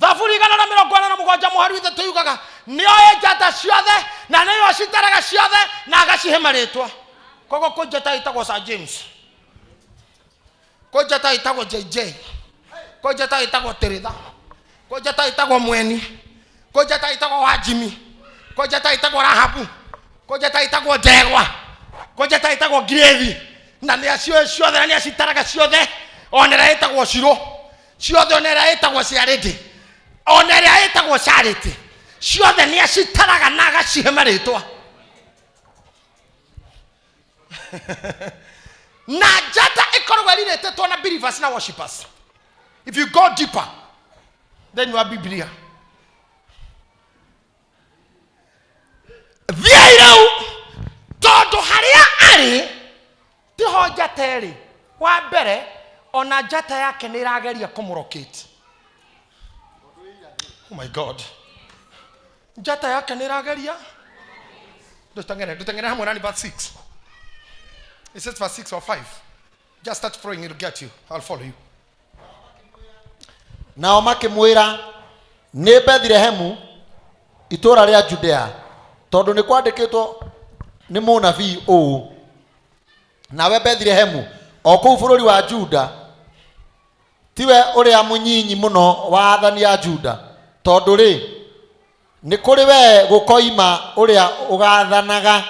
Thaburi 147 mũhari 3 yugaga nĩoĩ njata ciothe na nĩyo acitaraga ciothe na agacihe marĩtwa. Koguo kwĩ njata ĩtagwo Sir James, kwĩ njata ĩtagwo JJ, kwĩ njata ĩtagwo Tĩrĩtha, kwĩ njata ĩtagwo Mweni, kwĩ njata ĩtagwo Wanjimi, kwĩ njata ĩtagwo Rahabu, kwĩ njata ĩtagwo Ndegwa, kwĩ njata ĩtagwo Ngirĩthi, na nĩ acioĩ ciothe na nĩ acitaraga ciothe, ona ĩrĩa ĩtagwo Cirũ ciothe, ona ĩrĩa ĩtagwo Ciarĩndĩ, ona ĩrĩa ĩtagwo Charity, ciothe nĩ acitaraga na agacihe marĩtwa. Na njata ĩkoragwo ĩrirĩtĩtwo na believers na worshipers. If you go deeper thĩinĩ wa Biblia, thiĩi rĩu, tondũ harĩa arĩ tiho njata ĩrĩ. Wa mbere, ona njata yake nĩ ĩrageria kũmũrokate. Oh my God, njata yake nĩ ĩrageria. Ndũteng'ere, ndũteng'ere hamwe nani. Verse 6, it says, verse 6 or 5. Just start praying, it'll get you. I'll follow you. Nao makĩmwĩra, nĩ Bethilehemu itũũra rĩa Judea, tondũ nĩ kwandĩkĩtwo nĩ mũnabii ũũ, 'Nawe Bethilehemu, o kũu bũrũri wa Juda, tiwe ũrĩa mũnyinyi mũno wa athani a Juda, tondũ rĩ, nĩ kũrĩ wee gũkoima ũrĩa ũgaathanaga,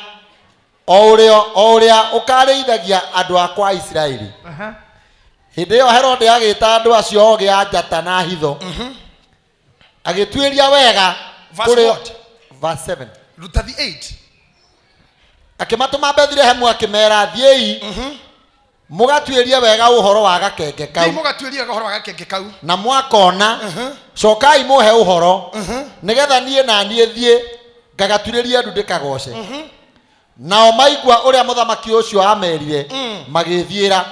o ũrĩa ũkarĩithagia andũ akwa a Isiraeli.' Hĩndĩ ĩyo Herode agĩta andũ acio ogĩ a njata na hitho, agĩtuĩria wega. Verse what? Verse 7. Ruta the 8. Akĩmatũma Bethilehemu, akĩmeera, 'Thiĩi mũgatuĩrie wega ũhoro wa gakenge Thiĩ kau. Mũgatuĩrie ũhoro wa gakenge kau. Na mwakona, cokai mũhe ũhoro, nĩgetha niĩ na niĩ thiĩ ngagaturĩrie ndu ndĩkagooce.' Nao maigua ũrĩa mũthamaki ũcio amerire, magĩthiĩra.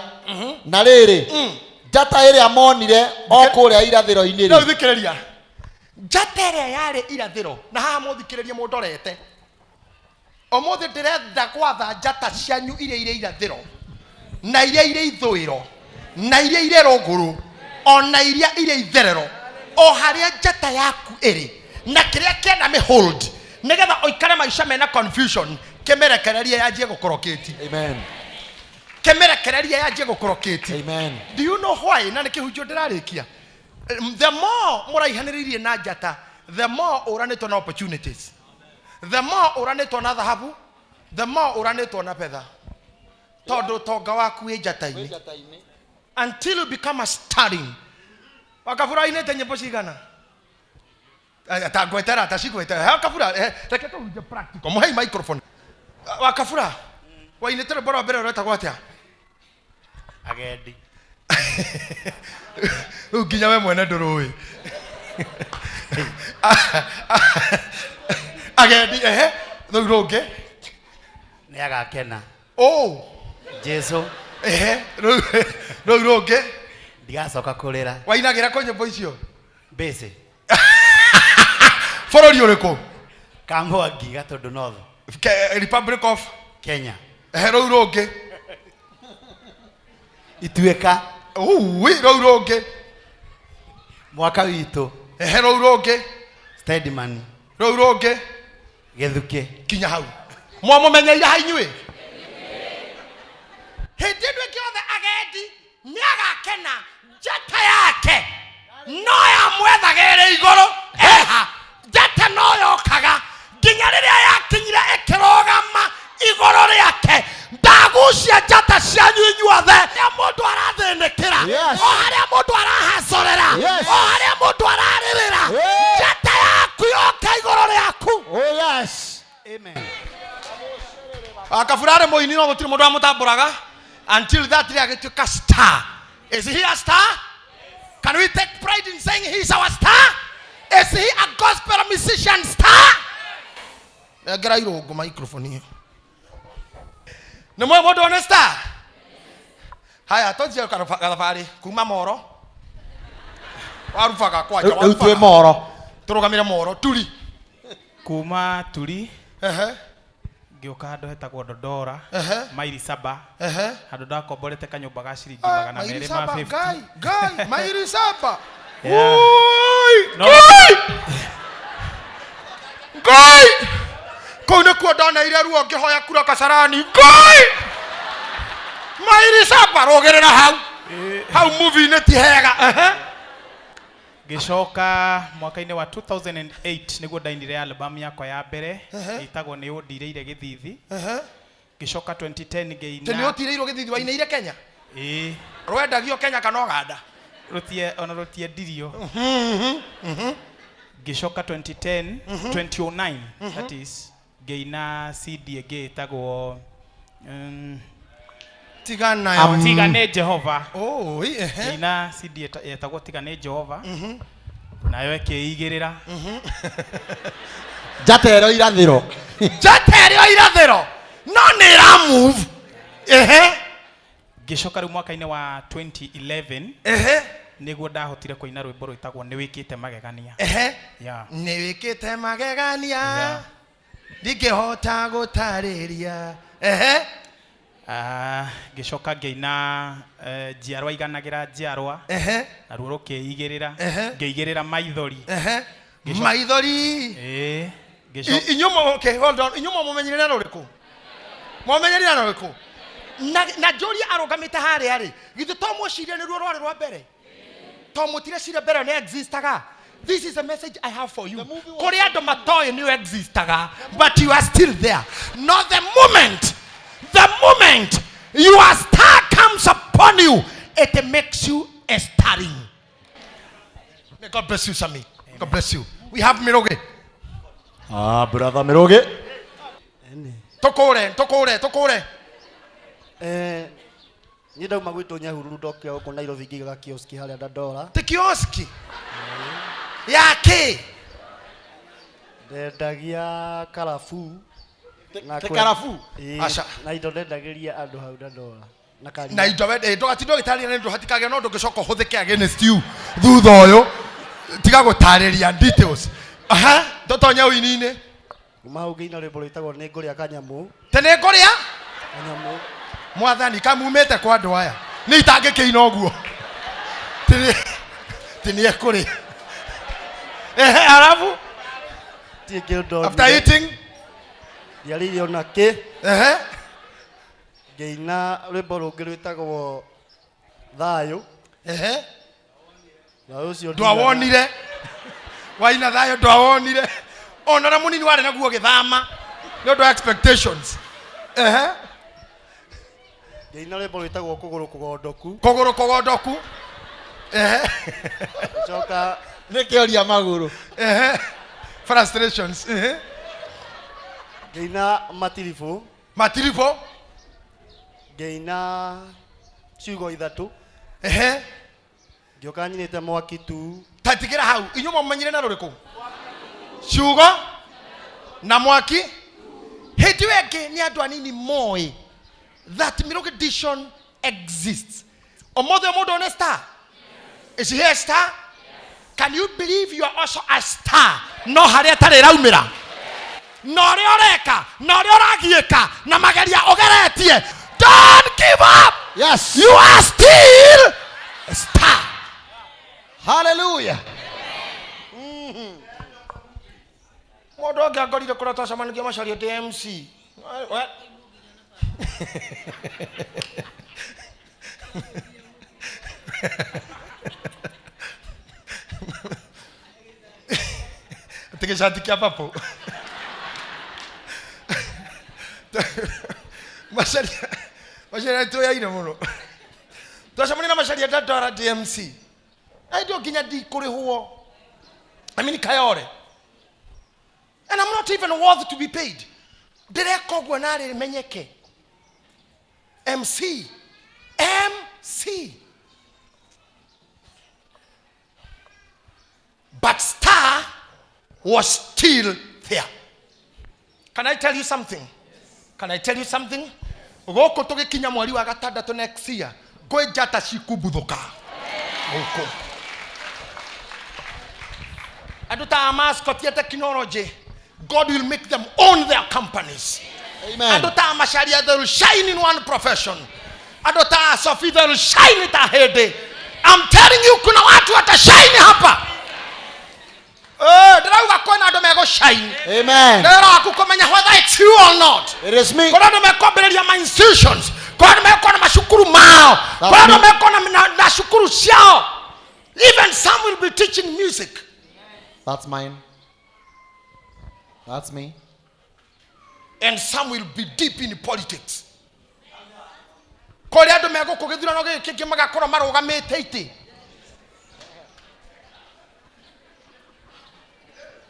Na rĩrĩ, njata ĩrĩa monire o kũrĩa irathĩro-inĩ Rĩu rĩ, thikĩrĩria, njata ĩrĩa yarĩ irathĩro, na haha mũthikĩrĩrie mũndorete ũmũthĩ, ndĩrenda gwatha njata cianyu iria irĩ irathĩro na iria irĩ ithũĩro na iria irĩ rũgũrũ ona iria irĩ itherero, o harĩa njata yaku ĩrĩ na kĩrĩa kĩenda mĩhold nĩgetha ũikare maica mena confusion, kĩmĩrekererie yanjie gũkũrokĩti. Amen. Kĩmĩrekererie yanjie gũkũrokĩti. Amen. Do you know why? Na nĩ kĩhunjio ndĩrarĩkia. The more mũraihanĩrĩirie na njata, the more ũranĩtwo na opportunities, the more ũranĩtwo na thahabu, the more ũranĩtwo na betha, tondũ ũtonga waku wĩ njata-inĩ until you become a starring. Wakabura ainĩte nyĩmbo cigana? Eh, ta ngwetera ta cigwetera. Wakabura, reke tũhunje practical. Mũhei microphone. Wakabura wainĩte rwĩmbo rwa mbere rwetagwo atĩa? Agendi. Rĩu nginya we mwene ndũrũĩ agendi. Ehe, rĩu rũngĩ? Nĩ agakena. Oh. Jesu. Ehe, rĩu rũngĩ? Ndigacoka kũrĩra. Wainagĩra kũ nyĩmbo icio? Mbĩcĩ. Bũrũri ũrĩkũ? Kamwangi, Gatũndũ North. Republic of Kenya. Ehe, rũu rũngĩ? Ituĩka. Ui, rũu rũngĩ? Mwaka witũ. Ehe, rũu rũngĩ? Steadman. Rũu rũngĩ? Gĩthukĩ. Kinya hau. Mwamũmenyeire ha inyuĩ? Hĩndĩ ĩno ĩngĩ yothe agendi nĩ agakena, njata yake no yamwethaga ĩrĩ igũrũ. Eha, njata no yokaga nginya rĩrĩa yakinyire ĩkĩrũgama igũrũ rĩake. Ndagucia njata cianyu inyuothe, harĩa mũndũ arathĩnĩkĩra, o harĩa mũndũ arahacorera, o harĩa mũndũ ararĩrĩra, njata yaku yoka igũrũ rĩaku. Oh yes. Amen. Akabura arĩ mũini, no gũtirĩ mũndũ wamũtambũraga until that day agĩtuĩka star. Is he a star? Can we take pride in saying he is our star? Is he a gospel musician star? Nengera irũngũ microphone ĩyo. Nĩ mwe mũndũ one star. Haya, tũnjie gathabarĩ kuma Moro. Warubaga kwanja. Rĩu twĩ Warubaga. Moro. Tũrũgamĩre Moro turi. Kuma Turi ngĩũka handũ hetagwo Dodora, maili 7, handũ ndakomborete kanyũmba ga ciringi Ah, magana maili merĩ ma 7. 50. Ngai, Ngai, maili 7. Yeah. Ui, No Ũndeheire ruo ngĩhoya kura Kasarani. Ngai! Mairi saba rũgĩrĩra hau. Hau movie-inĩ ti hega. Ehe. Ngĩcoka mwaka-inĩ wa 2008 nĩguo ndainire album yakwa ya mbere ĩtagwo Nĩ Ũndirĩire Gĩthithi. Ngĩcoka 2010 Tĩ nĩ ngĩina ũtirĩirwo gĩthithi wainĩire Kenya? Ĩĩ. Rwendagio Kenya kana Ũganda? Rũtie ona rũtiendirio. Ngĩcoka 2010, 2009 that is, ngĩina CD ĩngĩ ĩtagwo Tiga nayo. Tiga nĩ Jehova. Oh, ehe. Ngĩina CD yetagwo Tiga nĩ Jehova. Nayo ĩkĩigĩrĩra. Njata ĩrĩa irathĩro. Njata ĩrĩa irathĩro. No nĩ ĩra move. Ehe. Ngĩcoka rĩu mwaka-inĩ wa 2011 Ehe. nĩguo ndahotire kũina rwĩmbo rwĩtagwo Nĩ Wĩkĩte Magegania. Ehe. Yeah. Nĩ wĩkĩte magegania. Yeah. Ndingĩhota gũtarĩria. Ehe. Ah, ngĩcoka ngĩina njiarwa iganagĩra njiarwa. Ehe. Naruo rũkĩigĩrĩra. Ehe. Ngĩigĩrĩra maithori. Ehe. Maithori. Ĩĩ. Ngĩcoka Inyuĩ okay, hold on. Inyuĩ mũmenyire na rũrĩkũ? Mũmenyire na rũrĩkũ? Na njũrie arũgamĩte harĩa rĩ, githĩ to mũcirie nĩruo rwarĩ rwa mbere? To mũtireciria mbere nĩ existaga? This is a message I have for you. Kũrĩ andũ matoĩ nĩ existaga, but you are still there. Not the moment, the moment your star comes upon you, it makes you a starring. May God bless you, Sammy. God bless you. We have Miroge. Ah, brother Miroge. Tokore, tokore, tokore. Niĩ ndauma gwitũ Nyahururu ndokire gũkũ Nairobi ngĩigaga kioski harĩa Dandora. Ti kioski? Ya kĩ? Ndendagia karafuu. Na Ti karafuu? Ĩĩ, Aca. na indo ndendagĩria andũ hau Dandora. Na karia. Na indo wende, ndũgatinda ũgĩtarĩria nĩ ũndũ hatikagĩa na ũndũ ũngĩcoka ũhũthĩke against you thutha ũyũ. Tiga gũtarĩria details. Aha, tũtonye ũini-inĩ. Kuma hau ngĩina rwĩmbo rwĩtagwo Nĩ Ngũrĩa Kanyamũ. Te nĩ ngũrĩa? Kanyamũ. Mwathani kamumĩte kwa andũ aya. Nĩ itangĩkĩina ũguo. Ti nĩ ekũrĩa. Ehe, alafu? Ti kĩndũ After eating? Ndiarĩire ona kĩ. Ehe. Ngĩina rwĩmbo rũngĩ rwĩtagwo Thayũ. Ehe. Na ũcio Ndwawonire. Waina thayũ ndwawonire. Ona ũrĩa mũnini warĩ naguo ũgĩthama. Nĩ ũndũ wa expectations. Ehe. Ngĩina rwĩmbo rwĩtagwo Kũgũrũ Kũgondoku. Kũgũrũ Kũgondoku. Ehe. Ngĩcoka Nĩ kĩoria magũrũ. Ehe. Frustrations. Ehe. Ngĩina Matiribũ. Matiribũ. Ngĩina ciugo ithatũ. Ehe. Ngĩũka nyinĩte mwaki tu. Tatigĩra hau. Inyuĩ mwamenyire na rũrĩkũ? Ciugo na mwaki. Hĩndĩ ĩyo ĩngĩ nĩ andũ anini moĩ that Mirogi Dishon exists. Ũmũthĩ mũndũ nĩ star? Is he a star? Can you believe you are also a star? No harĩa ĩtarĩ ĩraumĩra. Na ũrĩa ũreka, na ũrĩa ũragiĩka, na mageria ũgeretie. Don't give up. Yes. You are still a star. Hallelujah. Mũndũ ũngĩ angorire kũrĩa twacemanagia Macharia ndĩ MC. Atĩ gĩcati kĩa purple. Macharia, Macharia nĩtũyaire mũno. Twacemania na Macharia Dandora ndĩ MC. Aitũ nginya ndikũrĩhwo. I mean Kayore. And I'm not even worth to be paid. Ndĩreka ũguo narĩ menyeke. MC. MC. But star was still there. Can I tell you something? Can I tell you something? Gũkũ tũgĩkinya mweri wa gatandatũ next year, kwĩ njata cikubuthũka. Gũkũ. Andũ ta mascot ya technology, God will make them own their companies. Amen. Andũ ta Macharia, they will shine in one profession. Andũ ta Sophie, they will shine ta hĩndĩ. I'm telling you, kuna watu watashine hapa. Ndĩrauga kwĩna andũ megũ shine. Amen. Rero waku kũmenya whether it's you or not. It is me. Kũrĩ andũ mekwambĩrĩria ma institutions, kũrĩ andũ mekorwo na macukuru mao, That's kũrĩ andũ me. mekorwo na cukuru ciao. Even some will be teaching music. That's mine. That's me. And some will be deep in politics. Kũrĩ andũ megũkũ gĩthurano gĩkĩ kĩngĩ magakorwo marũgamĩte itĩ.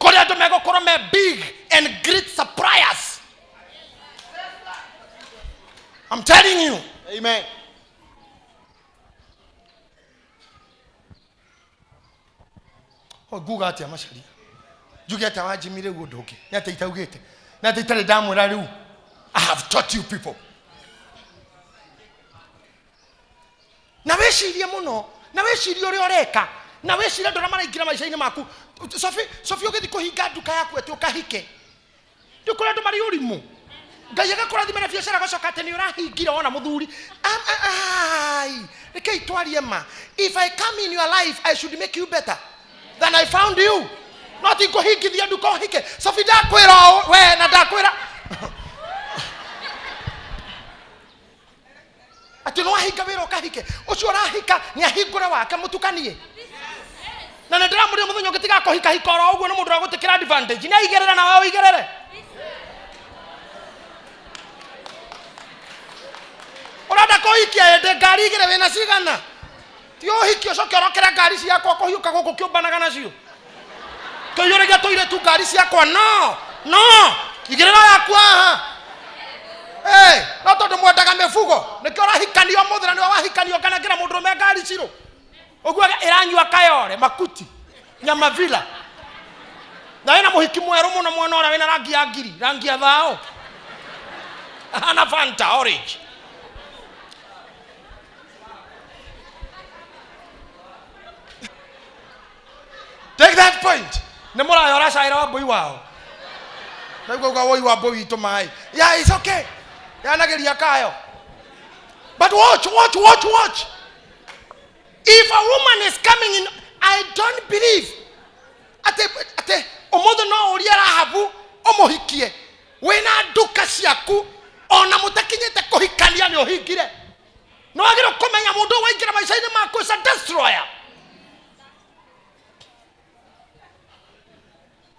Kũrĩ andũ megũkorwo me big and great suppliers. I'm telling you. Amen. O, nguga atĩa macaria njuge atĩa wanjimi rĩu ũndũ ũngĩ nĩ atĩa itaugĩte nĩ atĩa itarĩ ndamwĩra rĩu. I have taught you people. Na wĩcirie mũno, na wĩcirie ũrĩa ũreka, na wĩcirie andũ arĩa maraingĩra maica-inĩ maku. Sophie, Sophie, ũgĩthiĩ kũhinga nduka yaku atĩ ũkahike, nĩ kũrĩ andũ marĩ ũrimũ. Ngai agakũrathima na biacara, agacoka atĩ nĩ ũrahingire wona mũthuri. Ai, rekei twarie ma. If I come in your life, I should make you better than I found you. No ti ngũhingithia nduka ũhike. Sophie, ndakwĩra ũũ, we na ndakwĩra atĩ nĩ wahinga wĩra ũkahike. Ũcio ũrahika nĩ ahingũre wake mũtukanie. Na nĩ ndĩramũria mũthenya ũngĩ tiga kũhika hika oro ũguo nĩ mũndũ ũragũtĩkĩra advantage. Nĩ aigĩrĩre na wewe ũigĩrĩre. Ũrenda kũhikia ĩndĩ ngari igĩrĩ wĩna cigana? Ti ũhiki ũcoke ũrokere ngari ciakwa kũhiũka gũkũ kĩũmbanaga nacio. Kĩiyũrĩria tũirĩtu ngari ciakwa. No, no, igĩrĩra yaku haha. Hey, no tondũ mwendaga mĩbugo nĩkĩo ũrahikanio ũmũthĩ na nĩwe wahikanio ũkanengera mũndũrũme ngari cirũ. Ũguo ĩranyua kayore makuti nyama villa. Na wĩna mũhiki mwerũ mũno mwena ũrĩa wĩna rangi ya ngiri, rangi ya thao. Ahana Fanta orange. Take that point. Nĩ mũraya ũracaĩra wa mbũi wao. Naigua uga woi wa mbũi witũ maĩ. Yeah, it's okay. Yanageria kayo. But watch, watch, watch, watch. If a woman is coming in, I don't believe. Ate, ate, ũmũthĩ no ũrie Rahabu ũmũhikie. Wĩna nduka ciaku, ona mũtakinyĩte kũhikania nĩ ũhingire. Nĩ wagĩrĩirwo kũmenya mũndũ waingĩra maica-inĩ maku is a destroyer.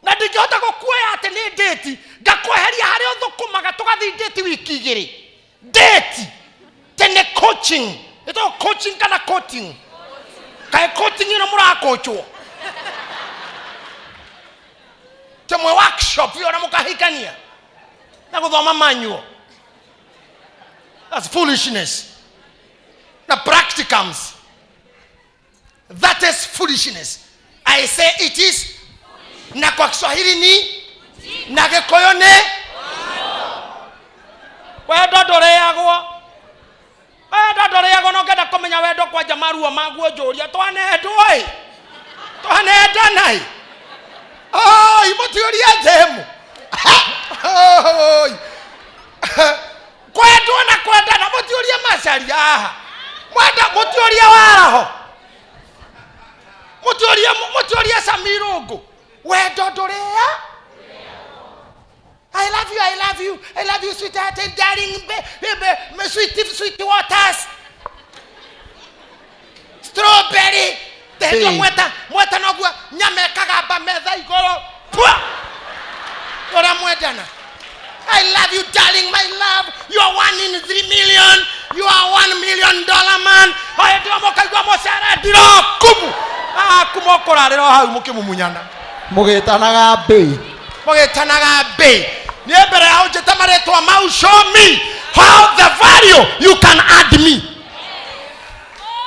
Na ndingĩhota gũkuoya atĩ nĩ date, ngakweheria harĩa ũthũkũmaga tũgathiĩ date wiki igĩrĩ. Date, tene coaching. Ĩtagwo coaching kana coaching? Kaĩ coaching ĩno mũrakochwo? Temwe workshop ĩyo na mũkahikania na gũthoma manual. That's foolishness. Na practicums. That is foolishness. I say it is. Na kwa Kiswahili ni na Gĩkũyũ nĩ wendo ndũrĩagwo. Wendo ndũrĩagwo na ũngĩenda kũmenya wendo kwanja maruo maguo njũria twanendwo ĩ, twanendana ĩ. Oi, mũtiũrie njemu. Oi. Kwendwo na kwendana mũtiũrie macaria haha. Mwenda mũtiũrie waraho. Mũtiũrie, mũtiũrie Samirungu. Wendo ndũrĩa. I love you, I love you, I love you, sweetheart and darling, be, sweet, sweet waters. Strawberry. Tehio Hey. mweta, mweta noguo nyama ĩkagamba metha igũrũ. Pua! Ũrĩa mwendana. I love you, darling, my love. You are 1 in 3 million. You are $1 million man. Oye, ndĩro mũkaigua mũcere, ndĩro kumu. Ah, kuma ũkũrarĩra o hau mũkĩmumunyana. Mũgĩtanaga mbĩ. Mũgĩtanaga mbĩ. Niĩ mbere ya ũnjĩte marĩtwa mau, show me how the value you can add me.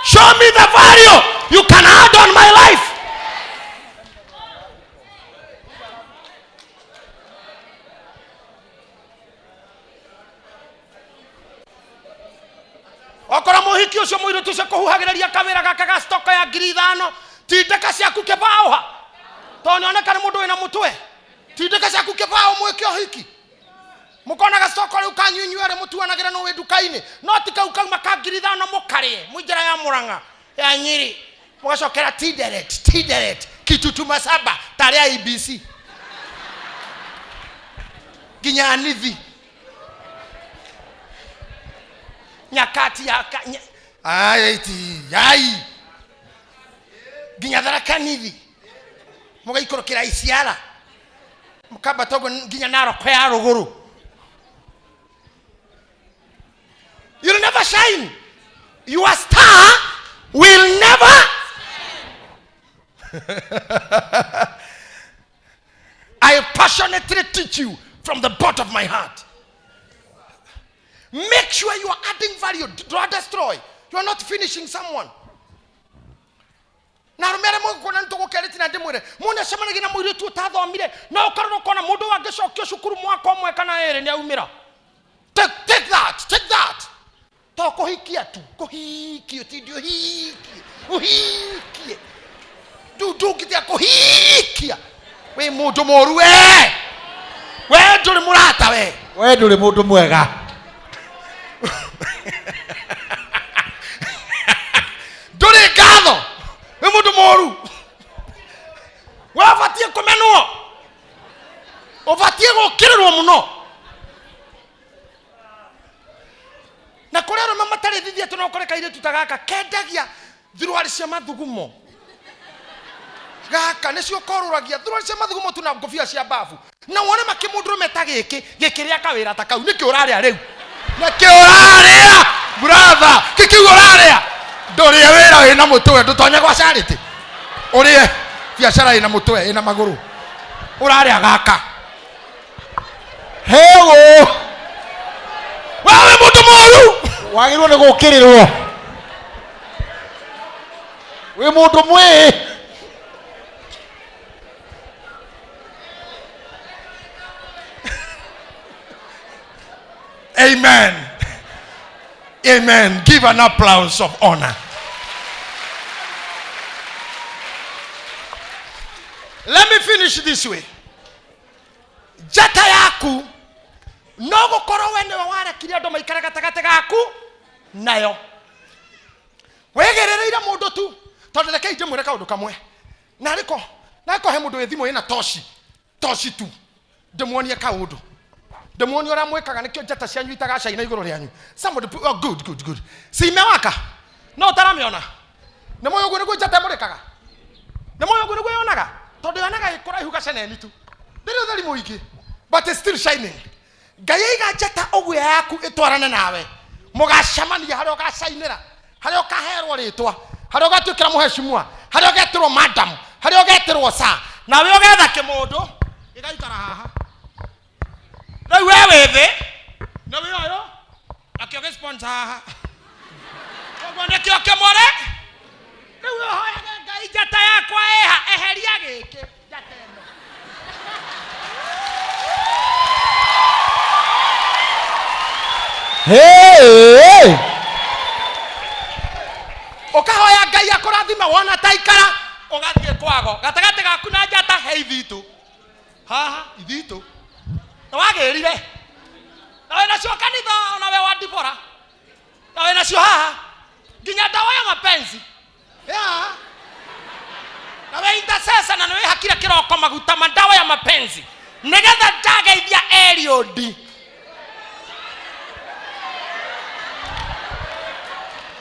Show me the value you can add on my life. Okorwo mũhiki ũcio mũirĩtu ũcio kũhuhagĩrĩria kawĩra gaka ga stoko ya ngiri ithano, tindĩka ciaku kĩbaũ ha. Tondũ nĩoneka nĩ mũndũ wĩna mũtwe. Tindĩka ciaku kĩbaũ mwĩke ũhiki. Mũkonaga stoko rĩu kanyu inyuĩ erĩ mũtuanagĩra nũ wĩ nduka-inĩ. No ti kau kauma ka ngiri ithano mũkarĩe mwĩ njĩra ya Mũrang'a ya Nyĩrĩ. Mũgacokera Tinderet, Tinderet, Kitutu Masaba, tarĩ IBC. Nginya nithi. Nyakati ya ka, nya, ai ti ai. Nginya Tharaka Nithi. Mũgaikorokera Isiala. Mũkambata ũguo nginya Narok ya rũgũrũ. You'll never shine. Your star will never. I passionately teach you from the bottom of my heart. Make sure you are adding value. Do not destroy. You are not finishing someone. Na arũme arĩa mũgũkona nĩ tũgũkerĩti na ndĩmwĩre mũndũ acemanagia na mũirĩtu ũtathomire no ũkarora ũkona mũndũ wangĩcokio cukuru mwaka ũmwe kana ĩrĩ nĩ aumĩra. Take, take that, take that. To kũhikia tu, kũhikie, ũtinde ũhikie, ũhikie. Ndũ ndũngĩtiga kũhikia. Wĩ mũndũ mũru we. We ndũrĩ mũrata we. We ndũrĩ mũndũ mwega. Ndũrĩ ngatho. Wĩ mũndũ mũru. We ũbatiĩ kũmenwo. Ũbatiĩ gũkĩrĩrwo mũno. Na kũrĩ arũme matarĩ thithi atĩ no ũkore kairĩtu ta gaka kendagia thuruarĩ cia mathugumo. Gaka nĩcio korũragia thuruarĩ cia mathugumo tu na ngũbia cia mbabu. Na wone makĩmũndũrũme ta gĩkĩ gĩkĩrĩa kawĩra ta kau. Nĩkĩ ũrarĩa rĩu? Nĩkĩ ũrarĩa? Brother, kĩkĩu ũrarĩa? Ndũrĩe wĩra wĩna mũtwe, ndũtonye gwa Charity. Ũrĩe biacara ĩna mũtwe, ĩna magũrũ. Ũrarĩa gaka. Hewo. Wewe mũndũ mũru. Wagĩrĩirwo nĩ gũkĩrĩrwo. Wĩ mũndũ mwĩĩ. Amen. Amen. Give an applause of honor. Let me finish this way. Njata yaku no gũkorwo we nĩwe warekire andũ maikare gatagatĩ gaku nayo. Wĩgĩrĩrĩire mũndũ tu. Tondũ rekei ndĩmwĩre kaũndũ kamwe. Narĩko, narĩko he mũndũ wĩ thimũ ĩna toci. Toci tu. Ndĩmuonie kaũndũ. Ndĩmuonie ũrĩa mwĩkaga nĩkĩo njata cianyu itagacaina igũrũ rĩanyu. Somebody put, oh, good, good, good. Simewaka. No ũtaramĩona. Nĩ mũĩ ũguo nĩguo njata ĩmũrĩkaga? Nĩ mũĩ ũguo nĩguo yonaga? Tondũ yonaga ĩ kũraihu gaceneni tu. Ndĩrĩ ũtheri mũingĩ, but it's still shining. Ngai aiga njata ũguo yaku ĩtwarane nawe. Mũgacemania harĩa ũgacainĩra, harĩa ũkaherwo rĩtwa, harĩa ũgatuĩkĩra mũheshimiwa, harĩa ũgetĩrwo madam, harĩa ũgetĩrwo sir, nawe ũgetha kĩmũndũ gĩgaikara haha. Rĩu we wĩ thĩ, na wĩ ũyũ, nakĩo gĩ sponsor haha. Ũguo nĩkĩo kĩmũrĩ. Rĩu ũhoyage Ngai njata yakwa ĩha, eheria gĩkĩ njata ĩno. Hey! Ũkahoya Ngai akũrathime wona ta ikara, ũgathiĩ kwago. Gatagatĩ gaku na njata he ithitũ. Haha, ithitũ. Na wagĩrire. Na wĩna cio kanitha ona we wa Dibora. Na wĩna cio haha. Nginya ndawa ya mapenzi. Yeah. Na we intercessor na nĩwĩhakire kĩroko maguta ma ndawa ya mapenzi. Nĩgetha ndageithia Eliudi.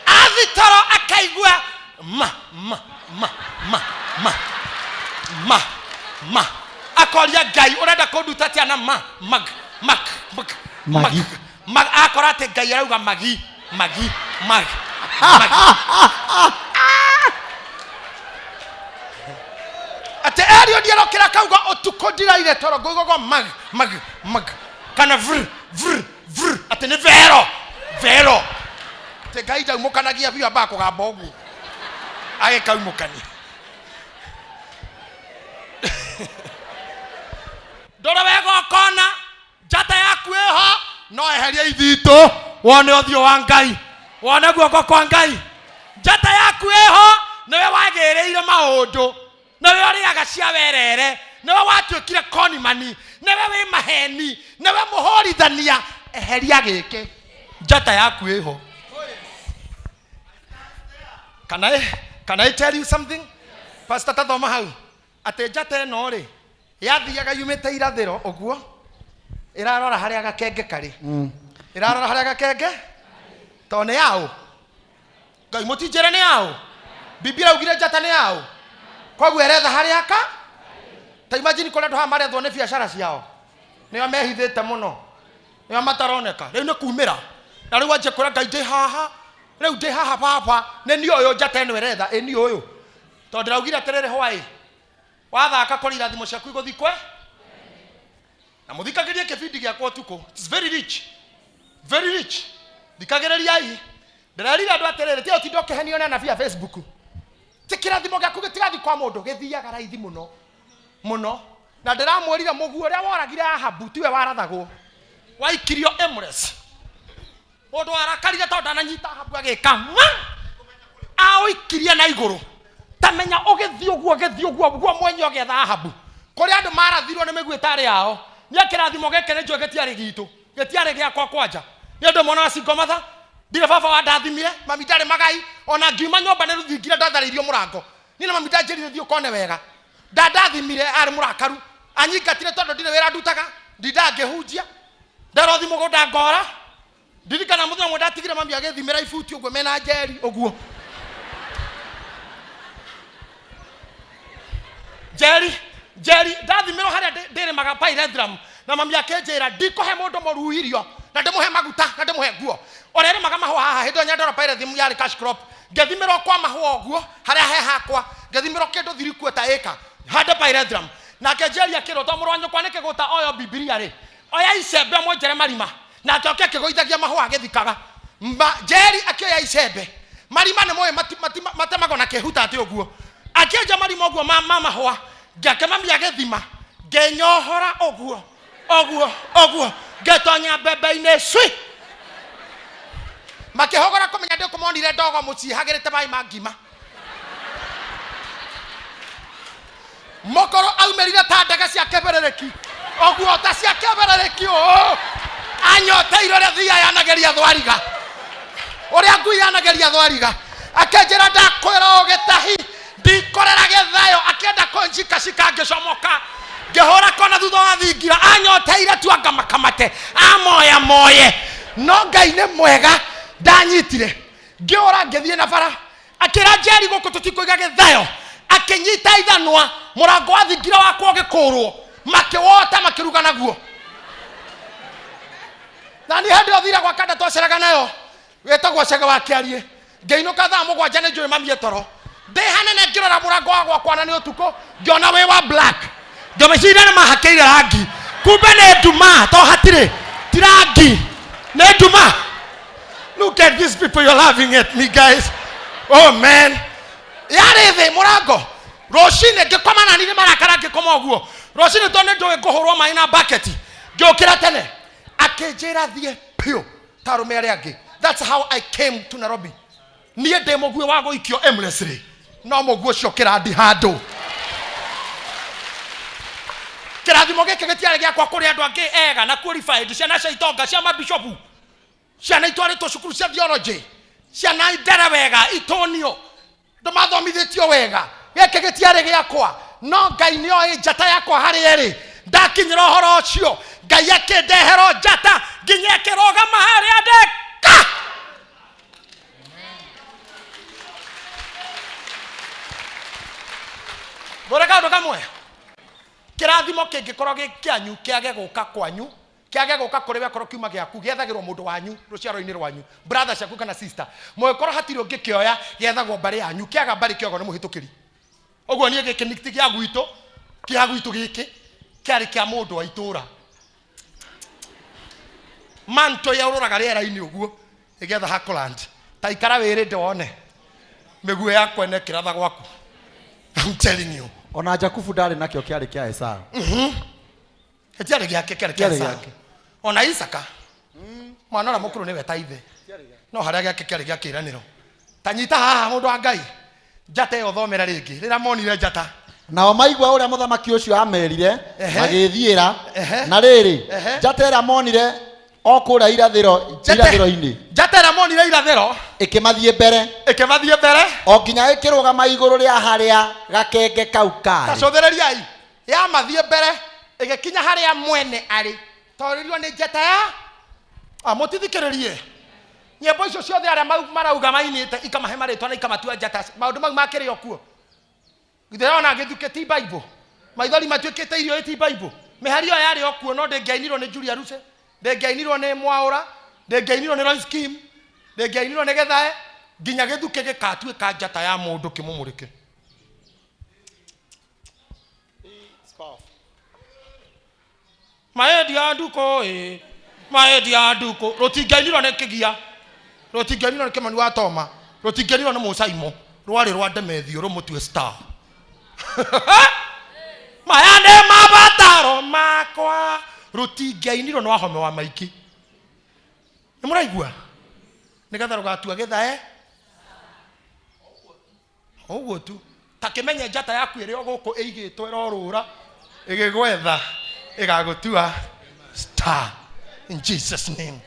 Athitoro akaigua ma ma ma ma ma ma ma. Akoria Ngai ũrenda kũnduta atĩa na ma mag mag mag Magi. mag. Akora atĩ Ngai arauga magi magi mag mag. Atĩ Eliudi arokĩra akauga ũtukũ ndiraire toro ngũigua mag mag mag kana vr vr vr atĩ nĩ vero vero. Atĩ Ngai ndaumũkanagia biũ ambaga kũgamba ũguo agĩkaumũkania. Ndũrĩ wega ũkona njata yaku ĩho no eheria ithitũ wone ũthiũ wa Ngai wone guoko kwa Ngai. Njata yaku ĩho nĩwe wagĩrĩire maũndũ, nĩwe ũrĩaga cia werere, nĩwe watuĩkire konimani, nĩwe wĩ maheni, nĩwe mũhũrithania. Eheria gĩkĩ, njata yaku ĩho. Can I tell you something? Pastor tathoma hau atĩ njata ĩno rĩ yathiaga yumĩte irathĩro ũguo Ĩrarora harĩa gakenge karĩ. Ĩrarora harĩa gakenge tondũ nĩ yaũ. Ngai mũtinjĩre nĩ yaũ. Biblia augire njata nĩ yaũ. Koguo ĩretha harĩa ka ta imagine kũrĩa andũ haha marethwo nĩ biacara ciao, nĩo mehithĩte mũno, nĩo mataroneka. Rĩu nĩ kumĩra na rĩu anjie kwĩra Ngai, ndĩ haha rĩu, ndĩ haha baba, nĩ niĩ ũyũ. Njata ĩno ĩretha ĩ niĩ ũyũ, tondũ ndĩraugire atĩrĩrĩ, hwaĩ wathaka kũrĩ irathimo ciaku igũthiĩ kwe na mũthikagĩrie kĩbindi gĩakwa ũtukũ. It's very rich, very rich. Thikagĩrĩriai. Ndĩrerire andũ atĩrĩrĩ, tiga ũtinde ũkĩhenio nĩ anabii a Facebook. Ti kĩrathimo gĩaku gĩtigathiĩ kwa mũndũ, gĩthiaga raithi mũno mũno. Na ndĩramwĩrire mũguo ũrĩa woragire Ahabu tiwe warathagwo, waikirio aimless. Mũndũ warakarire tondũ ndananyita Ahabu agĩka ng'a, aũikirie na igũrũ. Tamenya ũgĩthiĩ ũguo, ũgĩthiĩ ũguo ũguo mwenye ũgĩetha Ahabu. Kũrĩ andũ marathirwo nĩ mĩguĩ ĩtarĩ yao. Niĩ kĩrathimo gĩkĩ nĩ njũĩ gĩtiarĩ gitũ, gĩtiarĩ gĩakwa kwanja. Nĩ ũndũ mwana wa single mother, ndirĩ baba wandathimire, mami ndarĩ magai. Ona ngiuma nyũmba nĩ rũthingire ndatharĩirio mũrango. Niĩ na mami ndanjĩrire thiĩ ũkone wega. Ndandathimire, arĩ mũrakaru, anyingatire tondũ ndirĩ wĩra ndutaga, ndindaga ngĩhunjia, nderothi mũgũnda ngora. Ndirikana mũthenya ũmwe ndatigire mami agĩthimĩra ibuti ũguo mena njeri ũguo, njeri njeri ndathimĩrwo harĩa ndĩrĩmaga pyrethrum, na mami akĩnjĩra ndikũhe mũndũ mũruu irio na ndĩmũhe maguta na ndĩmũhe nguo ũrĩa ĩrĩmaga mahũa haha. Hĩndĩ ĩyo Nyandarua pyrethrum yarĩ cash crop. Ngĩthimĩrwo kwa mahũa ũguo harĩa he hakwa, ngĩthimĩrwo kĩndũ 3/4 ĩka hande pyrethrum. Nake njeri akĩrwo, to mũrũ wa nyũkwa nĩ kĩgũta oyo Bibilia rĩ, oya icembe mwenjere marima. Nake oke akĩgũithagia mahũa agĩthikaga. Njeri akĩoya icembe, marima nĩ mũĩ matemagwo na kĩhuta atĩ ũguo, akĩenja marima ũguo ma mahũa. Ngĩake mami agĩthima, ngĩnyohora ũguo ũguo ũguo, ngĩtonya mbembe-inĩ cui. Makĩhogora kũmenya ndĩ kũmonire ndogo mũciĩ hagĩrĩte maĩ ma ngima. Mũkũrũ aumĩrire ta ndege cia kĩbĩrĩrĩki ũguo, ta cia kĩbĩrĩrĩki ũũ, anyoteire ũrĩa thia yanageria thwariga, ũrĩa ngui yanageria thwariga. Akĩnjĩra, ndakwĩra ũgĩtahi ndikorera gĩthayo. Akĩenda kũnjikacika, ngĩcomoka, ngĩhũra kona thutha wa thingira. Anyoteire tu anga makamate amoya moye, no Ngai nĩ mwega, ndanyitire. Ngĩũra ngĩthiĩ na bara. Akĩra Njeri, gũkũ tũtikũiga gĩthayo. Akĩnyita ithanwa, mũrango wa thingira wakwa ũgĩkũrwo, makĩwota makĩruga naguo. Na niĩ hĩndĩ ĩyo thire gwa kanda twaceraga nayo wĩtagwo Cege wa Kĩariĩ. Ngĩinũka thaa 7, nĩ njũĩ mami etoro. Ndĩ hanene ngĩrora mũrango wa gwakwa, na nĩ ũtukũ, ngĩona wĩ wa black. Ngĩmeciria nĩ mahakĩire rangi, kumbe nĩ nduma, to hatirĩ ti rangi, nĩ nduma. Look at these people, you're laughing at me, guys. Oh man, yarĩ thĩ mũrango. Rũcinĩ ngĩkoma nani nĩ marakara, ngĩkoma ũguo rũcinĩ tondũ nĩ njũĩ ngũhũrwo maĩ na bucket. Ngĩũkĩra tene, akĩnjĩra thiĩ biũ ta arũme arĩa angĩ. That's how I came to Nairobi. Niĩ ndĩ mũguĩ wa gũikio aimlessly, no mũguĩ ũcio kĩrandi handũ. Kĩrathimo gĩkĩ gĩtiarĩ gĩakwa. Kũrĩ andũ angĩ ega na qualified, ciana cia itonga, cia mabishopu, ciana itwarĩtwo cukuru cia theology, ciana ndere wega, itũnio ndũmathomithĩtio wega. Gĩkĩ gĩtiarĩ gĩakwa, no Ngai nĩ oĩ njata yakwa harĩa ĩrĩ. Ndakinyĩra ũhoro ũcio, Ngai akĩndehera njata nginya ĩkĩrũgama harĩa ndeka. Ngwĩre kaũndũ kamwe, kĩrathimo kĩngĩkorwo gĩ kĩanyu kĩage gũka kwanyu, kĩage gũka kũrĩ we, korwo kiuma gĩaku, gĩethagĩrwo mũndũ wanyu rũciaro-inĩ rwanyu, brother ciaku kana sister. Mũngĩkorwo hatirĩ ũngĩkĩoya, gĩethagwo mbarĩ yanyu. Kĩaga mbarĩ, kĩogo nĩ mũhĩtũkĩri. Ũguo niĩ gĩkĩ ti gĩa gwitũ, kĩa gwitũ gĩkĩ kĩarĩ kĩa mũndũ wa itũra. Manto yaũrũraga rĩera-inĩ ũguo ĩgĩetha Hackland. Ta ikara wĩrĩnde wone mĩguĩ yakwa ĩno ĩkĩratha gwaku. I'm telling you. Ona Jakubu ndarĩ nakĩo, kĩarĩ kĩa Esau. Gĩtiarĩ gĩake, kĩarĩ kĩa Kĩarĩ Esau. gĩake. Ona Isaka mwana ũrĩa mũkũrũ nĩwe ta ithe, no harĩa gĩake kĩarĩ gĩa kĩĩranĩro. Ta nyita haha, mũndũ wa Ngai, njata ĩyo thomera rĩngĩ, rĩrĩa monire njata. Nao maigua ũrĩa mũthamaki ũcio amerire, magĩĩthiĩra. Na rĩrĩ, njata ĩrĩa monire o kũrĩa irathĩro irathĩro-inĩ Njata ĩrĩa monire irathĩro ĩkĩmathiĩ mbere, ĩkĩmathiĩ mbere, o nginya ĩkĩrũgama igũrũ rĩa harĩa gakenge kau ta karĩ. Cũthĩrĩriai, yamathiĩ mbere ĩgĩkinya harĩa mwene arĩ. Toririo nĩ njata ya Ah, mũtithikĩrĩrie nyĩmbo icio ciothe arĩa marauga mainĩte ikamahe marĩtwa na ikamatua njata. Maũndũ mau makĩrĩ o kuo. Githĩ ona gĩthukĩ ti Bible? Maithori matuĩkĩte irio ti Bible? Mĩhari ĩyo yarĩ o kuo, no ndĩngĩainirwo nĩ Julia Ruse, ndĩngĩainirwo nĩ Mwaũra, ndĩngĩainirwo nĩ Royce Kim, ndĩngĩainirwo nĩ Gethae, nginya gĩthukĩ gĩkatuĩka njata ya mũndũ kĩmũmũrĩke. Maendia ndukũ ĩ, maendia ndukũ, rũtingĩainirwo nĩ kĩgia, rũtingĩainirwo nĩ Kĩmani wa Toma, rũtingĩainirwo nĩ Mũcaimo, rwarĩ rwa Ndemethio rũmũtue star. Maya nĩ mabataro makwa, rũtingĩainirwo nĩ Wahome wa Maingĩ. Nĩ mũraigua? Nĩgetha rũgatua gĩthae ũguo tu. Ta kĩmenye njata yaku ĩrĩ o gũkũ ĩigĩtwo ĩrorũra ĩgĩgwetha ĩgagũtua star in Jesus name.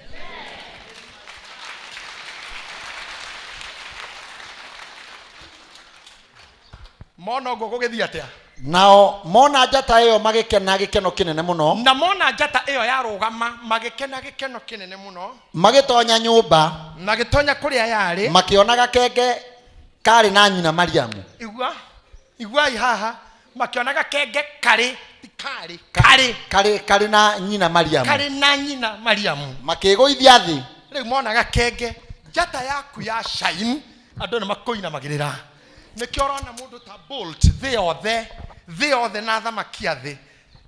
Mona ũguo gũgĩthiĩ atĩa? Nao mona njata ĩyo magĩkena gĩkeno kĩnene mũno. Na mona njata ĩyo yarũgama magĩkena gĩkeno kĩnene mũno. Magĩtonya nyũmba, magĩtonya kũrĩa yarĩ, makĩona gakenge karĩ na nyina Mariamu. Igua, iguai haha, makĩona gakenge karĩ, ti karĩ, karĩ, karĩ, karĩ na nyina Mariamu, karĩ na nyina Mariamu, makĩĩgũithia thĩ. Rĩu mona gakenge, njata yaku ya shine, andũ nĩ makũinamagĩrĩra. Nĩkĩo ũrona mũndũ ta Bolt thĩ yothe, thĩ yothe na athamaki a thĩ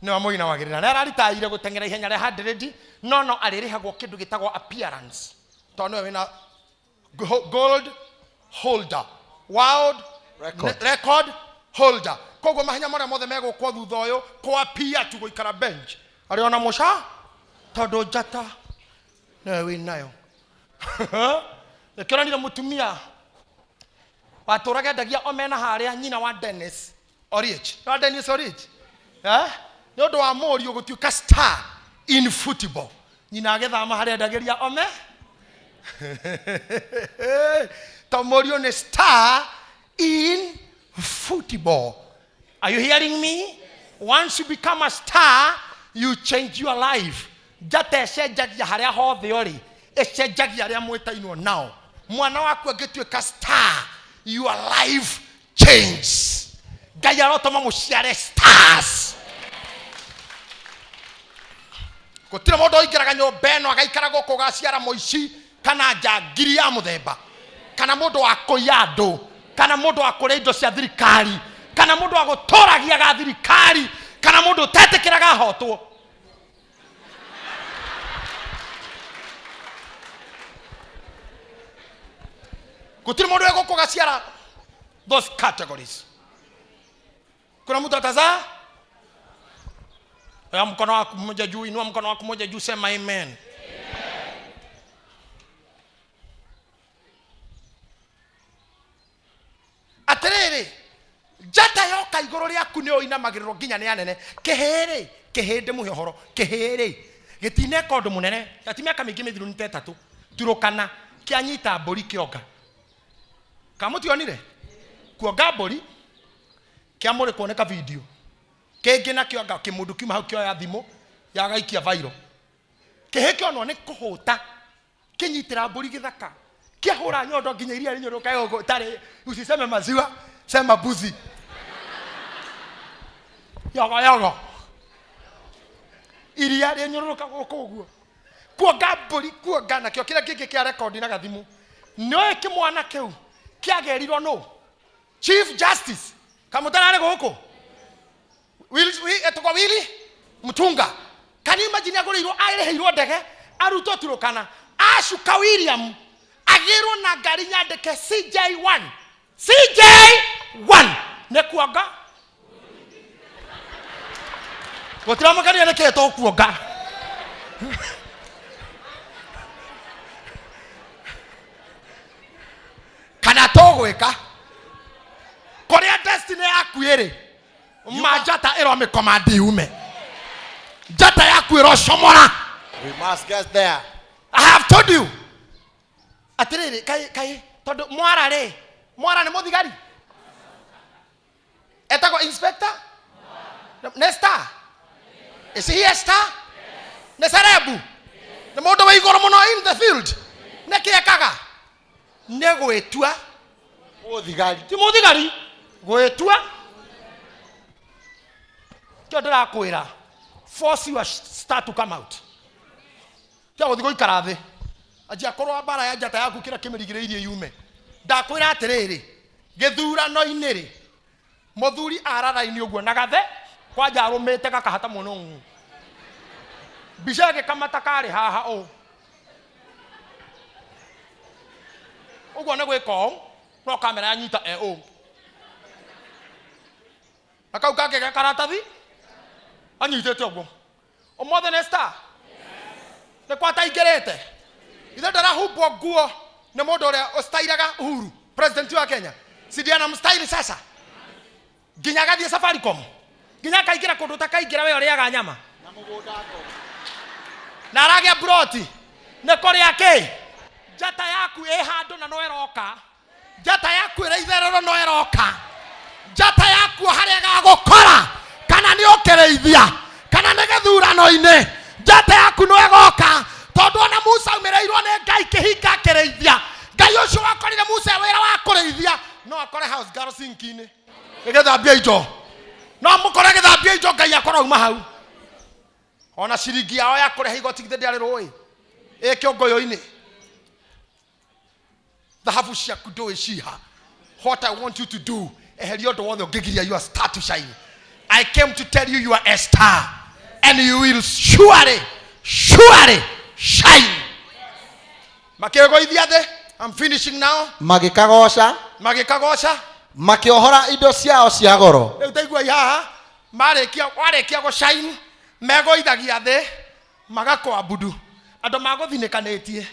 nĩ mamũinamagĩrĩra. Nĩ araritaire gũteng'era ihenya rĩa 100, no no arĩrĩhagwo kĩndũ gĩtagwo appearance, tondũ nĩwe wĩna gold holder, world record, record holder. Koguo mahenya marĩa mothe megũkwo thutha ũyũ kwapia tu gũikara bench arĩ ona mũca, tondũ njata nĩwe wĩ nayo. Nĩkĩo ũronire mũtumia watũraga endagia omena harĩa, nyina wa Dennis Oliech. Wa Dennis Oliech, eh? Nĩ ũndũ wa mũriũ gũtuĩka star in football, nyina agĩthama harĩa endagĩria ome, to mũriũ nĩ star in football. Are you hearing me? Once you become a star, you change your life. Njata ĩcenjagia harĩa hothe ũrĩ, ĩcenjagia arĩa mwĩtainwo nao. Mwana waku angĩtuĩka star, your life changes. Ngai arotũma mũciare stars. Gũtirĩ mũndũ ũingĩraga nyũmba ĩno agaikara gũkũ ũgaciara mũici kana njangiri ya mũthemba, kana mũndũ wa kũiya andũ, kana mũndũ wa kũrĩa indo cia thirikari, kana mũndũ wa gũtũragiaga thirikari, kana mũndũ ũtetĩkĩraga ahotwo. Gũtirĩ mũndũ wĩ gũkũ ũgaciara those categories. Kuna mtu atazaa? Weka mkono wako mmoja juu, inua mkono wako mmoja juu, sema amen. Atĩrĩrĩ, njata yoka igũrũ rĩaku nĩ ũinamagĩrĩrwo nginya nĩ anene. Kĩhĩrĩ, kĩhĩ ndĩmũhe ũhoro, kĩhĩrĩ gĩtineka ũndũ mũnene, gati mĩaka mĩingĩ mĩthiru nĩ ta ĩtatũ, Turukana kĩanyita mbũri kĩonga. Kamũtionire kuonga mbũri kĩamũrĩkwo nĩ kavideo kĩngĩ na kĩonga kĩmũndũ kiuma hau kĩoya thimũ yagaikia viral. Kĩhĩ kĩonwo nĩ kũhũta kĩnyitĩra mbũri gĩthaka kĩahũra nyondo nginya iria rĩnyũrũka gũkũ tarĩ usiseme maziwa sema mbuzi yogo yogo iria rĩnyũrũrũka gũkũ ũguo kuonga mbũri kuonga nakĩo kĩrĩa kĩngĩ kĩa rekondi na gathimũ. Nĩũĩ kĩmwana kĩu kĩagĩrirwo nũ? Chief Justice kamũtararĩ gũkũ etagwo Willy Mutunga. Can you imagine agũrĩirwo arĩhĩirwo ndege arutwo Turukana acuka William agĩrwo na ngari nyandĩke CJ1 CJ1 nĩ kuonga gũtiramũkania nĩ kĩĩ tũkuonga. Kana tũgwĩka kũrĩa destiny yaku ĩrĩ ma njata ĩromĩkomandi yume njata yaku ĩrocomora. We must get there. I have told you atĩrĩrĩ, kaĩ kaĩ tondũ mwara rĩ, mwara nĩ mũthigari etagwo inspector nĩ star. Is he a star? Nĩ cerebu, nĩ mũndũ wĩ igũrũ mũno in the field. Nĩ kĩekaga nĩ gwĩtua Mũthigari. Ti mũthigari gwĩtua kĩo ndĩrakwĩra, force your star to come out. Tia gũthiĩ gũikara thĩ, anjia kũrũa mbara ya njata yaku, kĩrĩa kĩmĩrigĩrĩirie yume. Ndakwĩra atĩrĩrĩ, gĩthurano-inĩ rĩ, mũthuri araraini ũguo na gathe kwanja arũmĩte gakahata mũno ũũ, mbica ĩgĩkamata karĩ haha ũũ ũguo, nĩ gwĩka ũũ, no kamera yanyita e ũũ, na kau kangĩ ge karatathi anyitĩte ũguo. Ũmũthĩ nĩ star nĩ kwataingĩrĩte ithe ndarahumbwo nguo nĩ mũndũ ũrĩa ũstairaga Uhuru, president wa Kenya, si mstyle sasa nginya agathiĩ Safaricom, nginya akaingĩra kũndũ ũtakaingĩra we ũrĩaga nyama na aragĩa broti nĩ kũrĩa kĩ. Njata yaku ĩ handũ na no ĩroka, njata yaku ĩrĩ itherero no ĩroka, njata yaku harĩa ĩgagũkora, kana nĩ ũkĩrĩithia kana nĩ gĩthurano-inĩ, njata yaku no ĩgoka, tondũ ona Musa aumĩrĩirwo nĩ Ngai kĩhinga akĩrĩithia. Ngai ũcio wakorire Musa wĩra wa kũrĩithia no akore house girl sinki-inĩ ĩgĩthambia indo, no mũkore gĩthambia indo, Ngai akorwo auma hau. Ona ciringi yao ya kũrĩha igoti githĩ ndĩarĩ rũĩ ĩ kĩũngũyũ-inĩ. Thahabu ciaku ndũĩ ciha. What I want you to do, eheria ũndũ wothe ũngĩgiria your star to shine. I came to tell you, you are a star and you will surely, surely shine. Makĩgũithia thĩ. I'm finishing now. Magĩkagoca. Magĩkagoca. Makĩohora indo ciao cia goro. Rĩu taigua haha, marĩkia warĩkia gũshine, megũithagia thĩ magakwabudu. Andũ magũthinĩkanĩtie,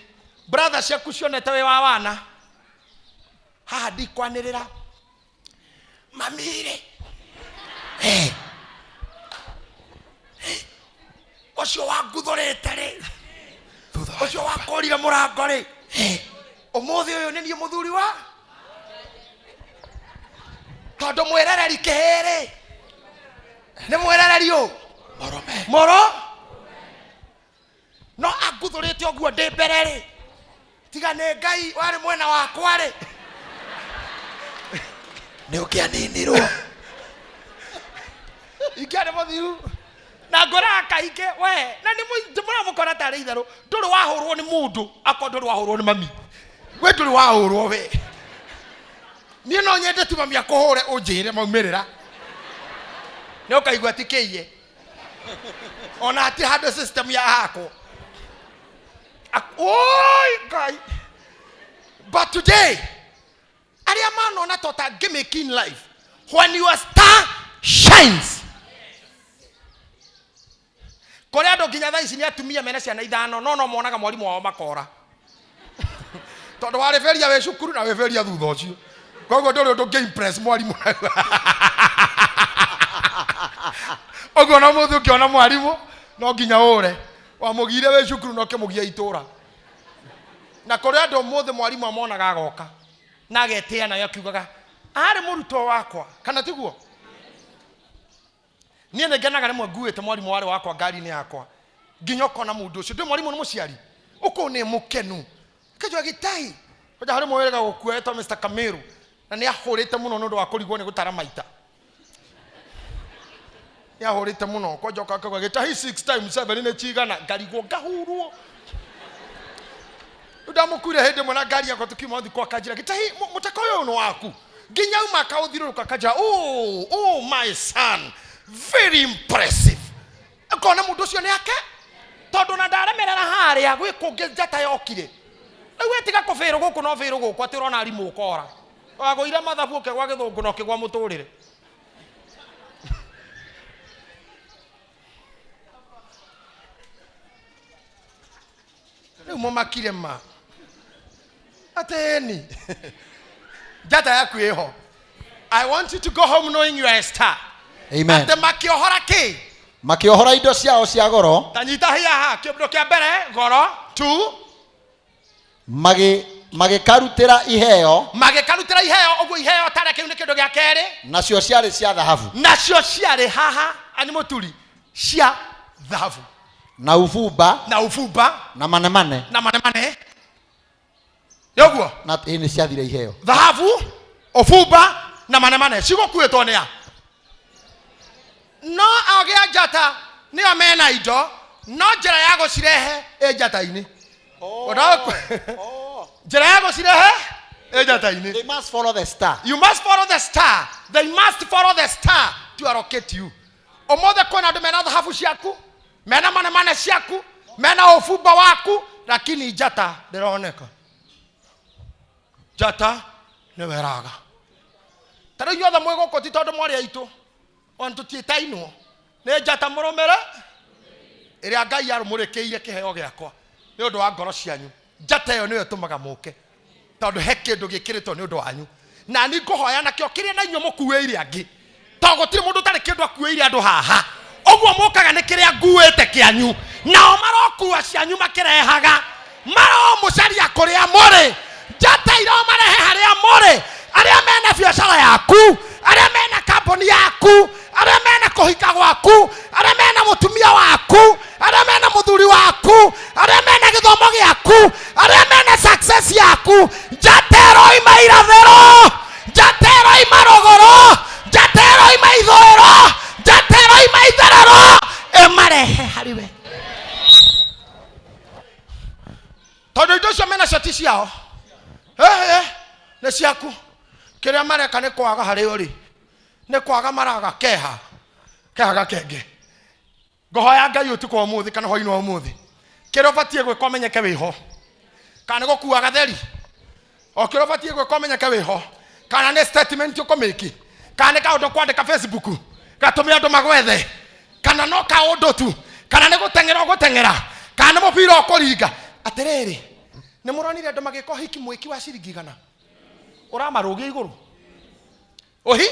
brother ciaku cionete wĩ wa wana haha, ndikwanĩrĩra mamire. Eh. Eh. Ũcio wanguthũrĩte rĩ, ũcio wakũrire mũrango rĩ, ũmũthĩ ũyũ nĩ niĩ mũthuri wa, tondũ mwĩrereri kĩhĩ rĩ, nĩ mwĩrereri ũ mũro no anguthũrĩte ũguo ndĩ mbere rĩ, tiga nĩ Ngai warĩ mwena wakwa rĩ, nĩ ũkĩaninirwo. Ingĩarĩ mũthiru na ngũraga kaingĩ we na nĩ mũramũkora tarĩ itherũ. Ndũrĩ wahũrwo nĩ mũndũ, akorwo ndũrĩ wahũrwo nĩ mami, we ndũrĩ wahũrwo we. Niĩ no nyende tu mami akũhũre, ũnjĩre maumĩrĩra nĩ ũkaigua ti kĩiye, ona hatirĩ handũ system ya hakwo. Oi Ngai. But today arĩa manona tota gimmick in life, when your star shines, kũrĩ andũ nginya thaa ici nĩ atumia mena ciana ithano, no monaga mwarimũ wao makora, tondũ warĩ beria wĩ cukuru na wĩ beria thutha ũcio, koguo ndũrĩ ũndũ ũngĩ impress mwarimũ ũguo. Na mũthĩ ũkĩona mwarimũ no nginya ũre wamũgiire wĩ cukuru na ũkĩmũgia itũra. Na kũrĩ andũ ũmũthĩ mwarimũ amonaga agoka na agetĩa nayo akiugaga arĩ mũrutwo wakwa, kana tiguo? Niĩ nĩ ngenaga rĩmwe nguĩte mwarimũ warĩ wakwa ngari-inĩ yakwa, nginya ũkona mũndũ ũcio ndĩ mwarimũ nĩ mũciari ũkũũ nĩ mũkenu kĩnjwa gĩtai koja harĩ mwĩrĩga gũkua etwo Mr. Kamiru, na nĩ ahũrĩte mũno nĩ ũndũ wa kũrigwo nĩ gũtara maita, nĩ ahũrĩte mũno kwanja ũka akauga gĩtahi 6 times 7 nĩ cigana, ngarigwo ngahurwo. Rĩu ndamũkuire hĩndĩ ĩmwe na ngari yakwa tũkiuma thikũ, akanjĩra, "Gĩtahi, mũtaka ũyũ nĩ waku?" Nginya auma akaũthiũrũrũka akanjĩra, "Oh, oh my son, very impressive." Ũkona mũndũ ũcio nĩ ake, tondũ na ndaremerera harĩa gwĩ kũngĩ njata yokire. Rĩu wetiga kũbĩrũ gũkũ no bĩrũ gũkũ atĩ ũrona arimũ ũkora wagũire mathabu, ũkĩgwa gĩthũngũ na ũkĩgwa mũtũrĩre. Rĩu mũmakire ma atĩni njata yaku ĩho. I want you to go home knowing you are a star. Amen. Atĩ makĩohora kĩ? Makĩohora indo ciao cia goro. Ta nyita hiya haha, kĩndũ kĩa mbere goro tu. Magĩkarutĩra iheo. Magĩkarutĩra iheo ũguo, iheo tarĩa kĩu nĩ kĩndũ gĩa kerĩ. Nacio ciarĩ cia thahabu. Nacio ciarĩ haha ani mũturi cia thahabu. Na ubumba. Na ubumba. Na manemane. Na manemane. Nĩũguo? Na ĩ nĩ ciathire iheo. Thahabu, ũbumba na manemane cigũkuĩtwo nĩ a? No ogĩ a njata nĩo mena indo, no njĩra ya gũcirehe ĩ njata-inĩ. Njĩra ya gũcirehe ĩ njata-inĩ. They must follow the star. You must follow the star. They must follow the star to allocate you. Ũmũthĩ kwĩna andũ mena thahabu ciaku, mena manemane ciaku, mena ũbumba waku, lakini njata ndĩroneka. Njata nĩwe ĩraga. Ta rĩu inyuothe mwĩ gũkũ ti tondũ mwarĩ aitũ, ona tũtiĩtainwo. Nĩ njata mũrũmĩre ĩrĩa Ngai arũmũrĩkĩire kĩheo gĩakwa nĩ ũndũ wa ngoro cianyu. Njata ĩyo nĩyo ĩtũmaga mũke, tondũ he kĩndũ gĩkĩrĩtwo nĩ ũndũ wanyu. Na niĩ ngũhoya nakĩo kĩrĩa na inyuĩ mũkuĩire angĩ, tondũ gũtirĩ mũndũ ũtarĩ kĩndũ akuĩire andũ haha. Ũguo mũkaga nĩ kĩrĩa nguĩte kĩanyu, nao marokua cianyu makĩrehaga, maromũcaria kũrĩa mũrĩ. Njata iromarehe harĩa mũrĩ, arĩa mena biacara yaku, arĩa mena kambuni yaku, arĩa mena kũhika gwaku, arĩa mena mũtumia waku, arĩa mena mũthuri waku, arĩa mena gĩthomo gĩaku, arĩa mena success yaku. Njata ĩroima irathĩro, njata ĩroima rũgũrũ, njata ĩroima ithũĩro, njata ĩroima itherero, ĩmarehe harĩ we. Tondũ indo icio mena cio ti ciao, nĩ ciaku. Kĩrĩa mareka nĩ kwaga harĩ ũrĩ, nĩ kwaga maraga keha keha gakenge. Ngũhoya Ngai ũtukũ wa ũmũthĩ kana hwainĩ wa ũmũthĩ, kĩrĩa ũbatiĩ gwĩka ũmenyeke wĩho, kana nĩ gũkua gatheri, o kĩrĩa ũbatiĩ gwĩka ũmenyeke wĩho, kana nĩ statement ũkũmĩki, kana nĩ kaũndũ kwandĩka Facebook gatũme andũ magwethe, kana no kaũndũ tu, kana nĩ gũteng'era ũgũteng'era, kana nĩ mũbira ũkũringa. Atĩrĩrĩ, nĩ mũronire andũ magĩka ũhiki mwĩki wa ciringi igana, ũramarũgia igũrũ ũhi,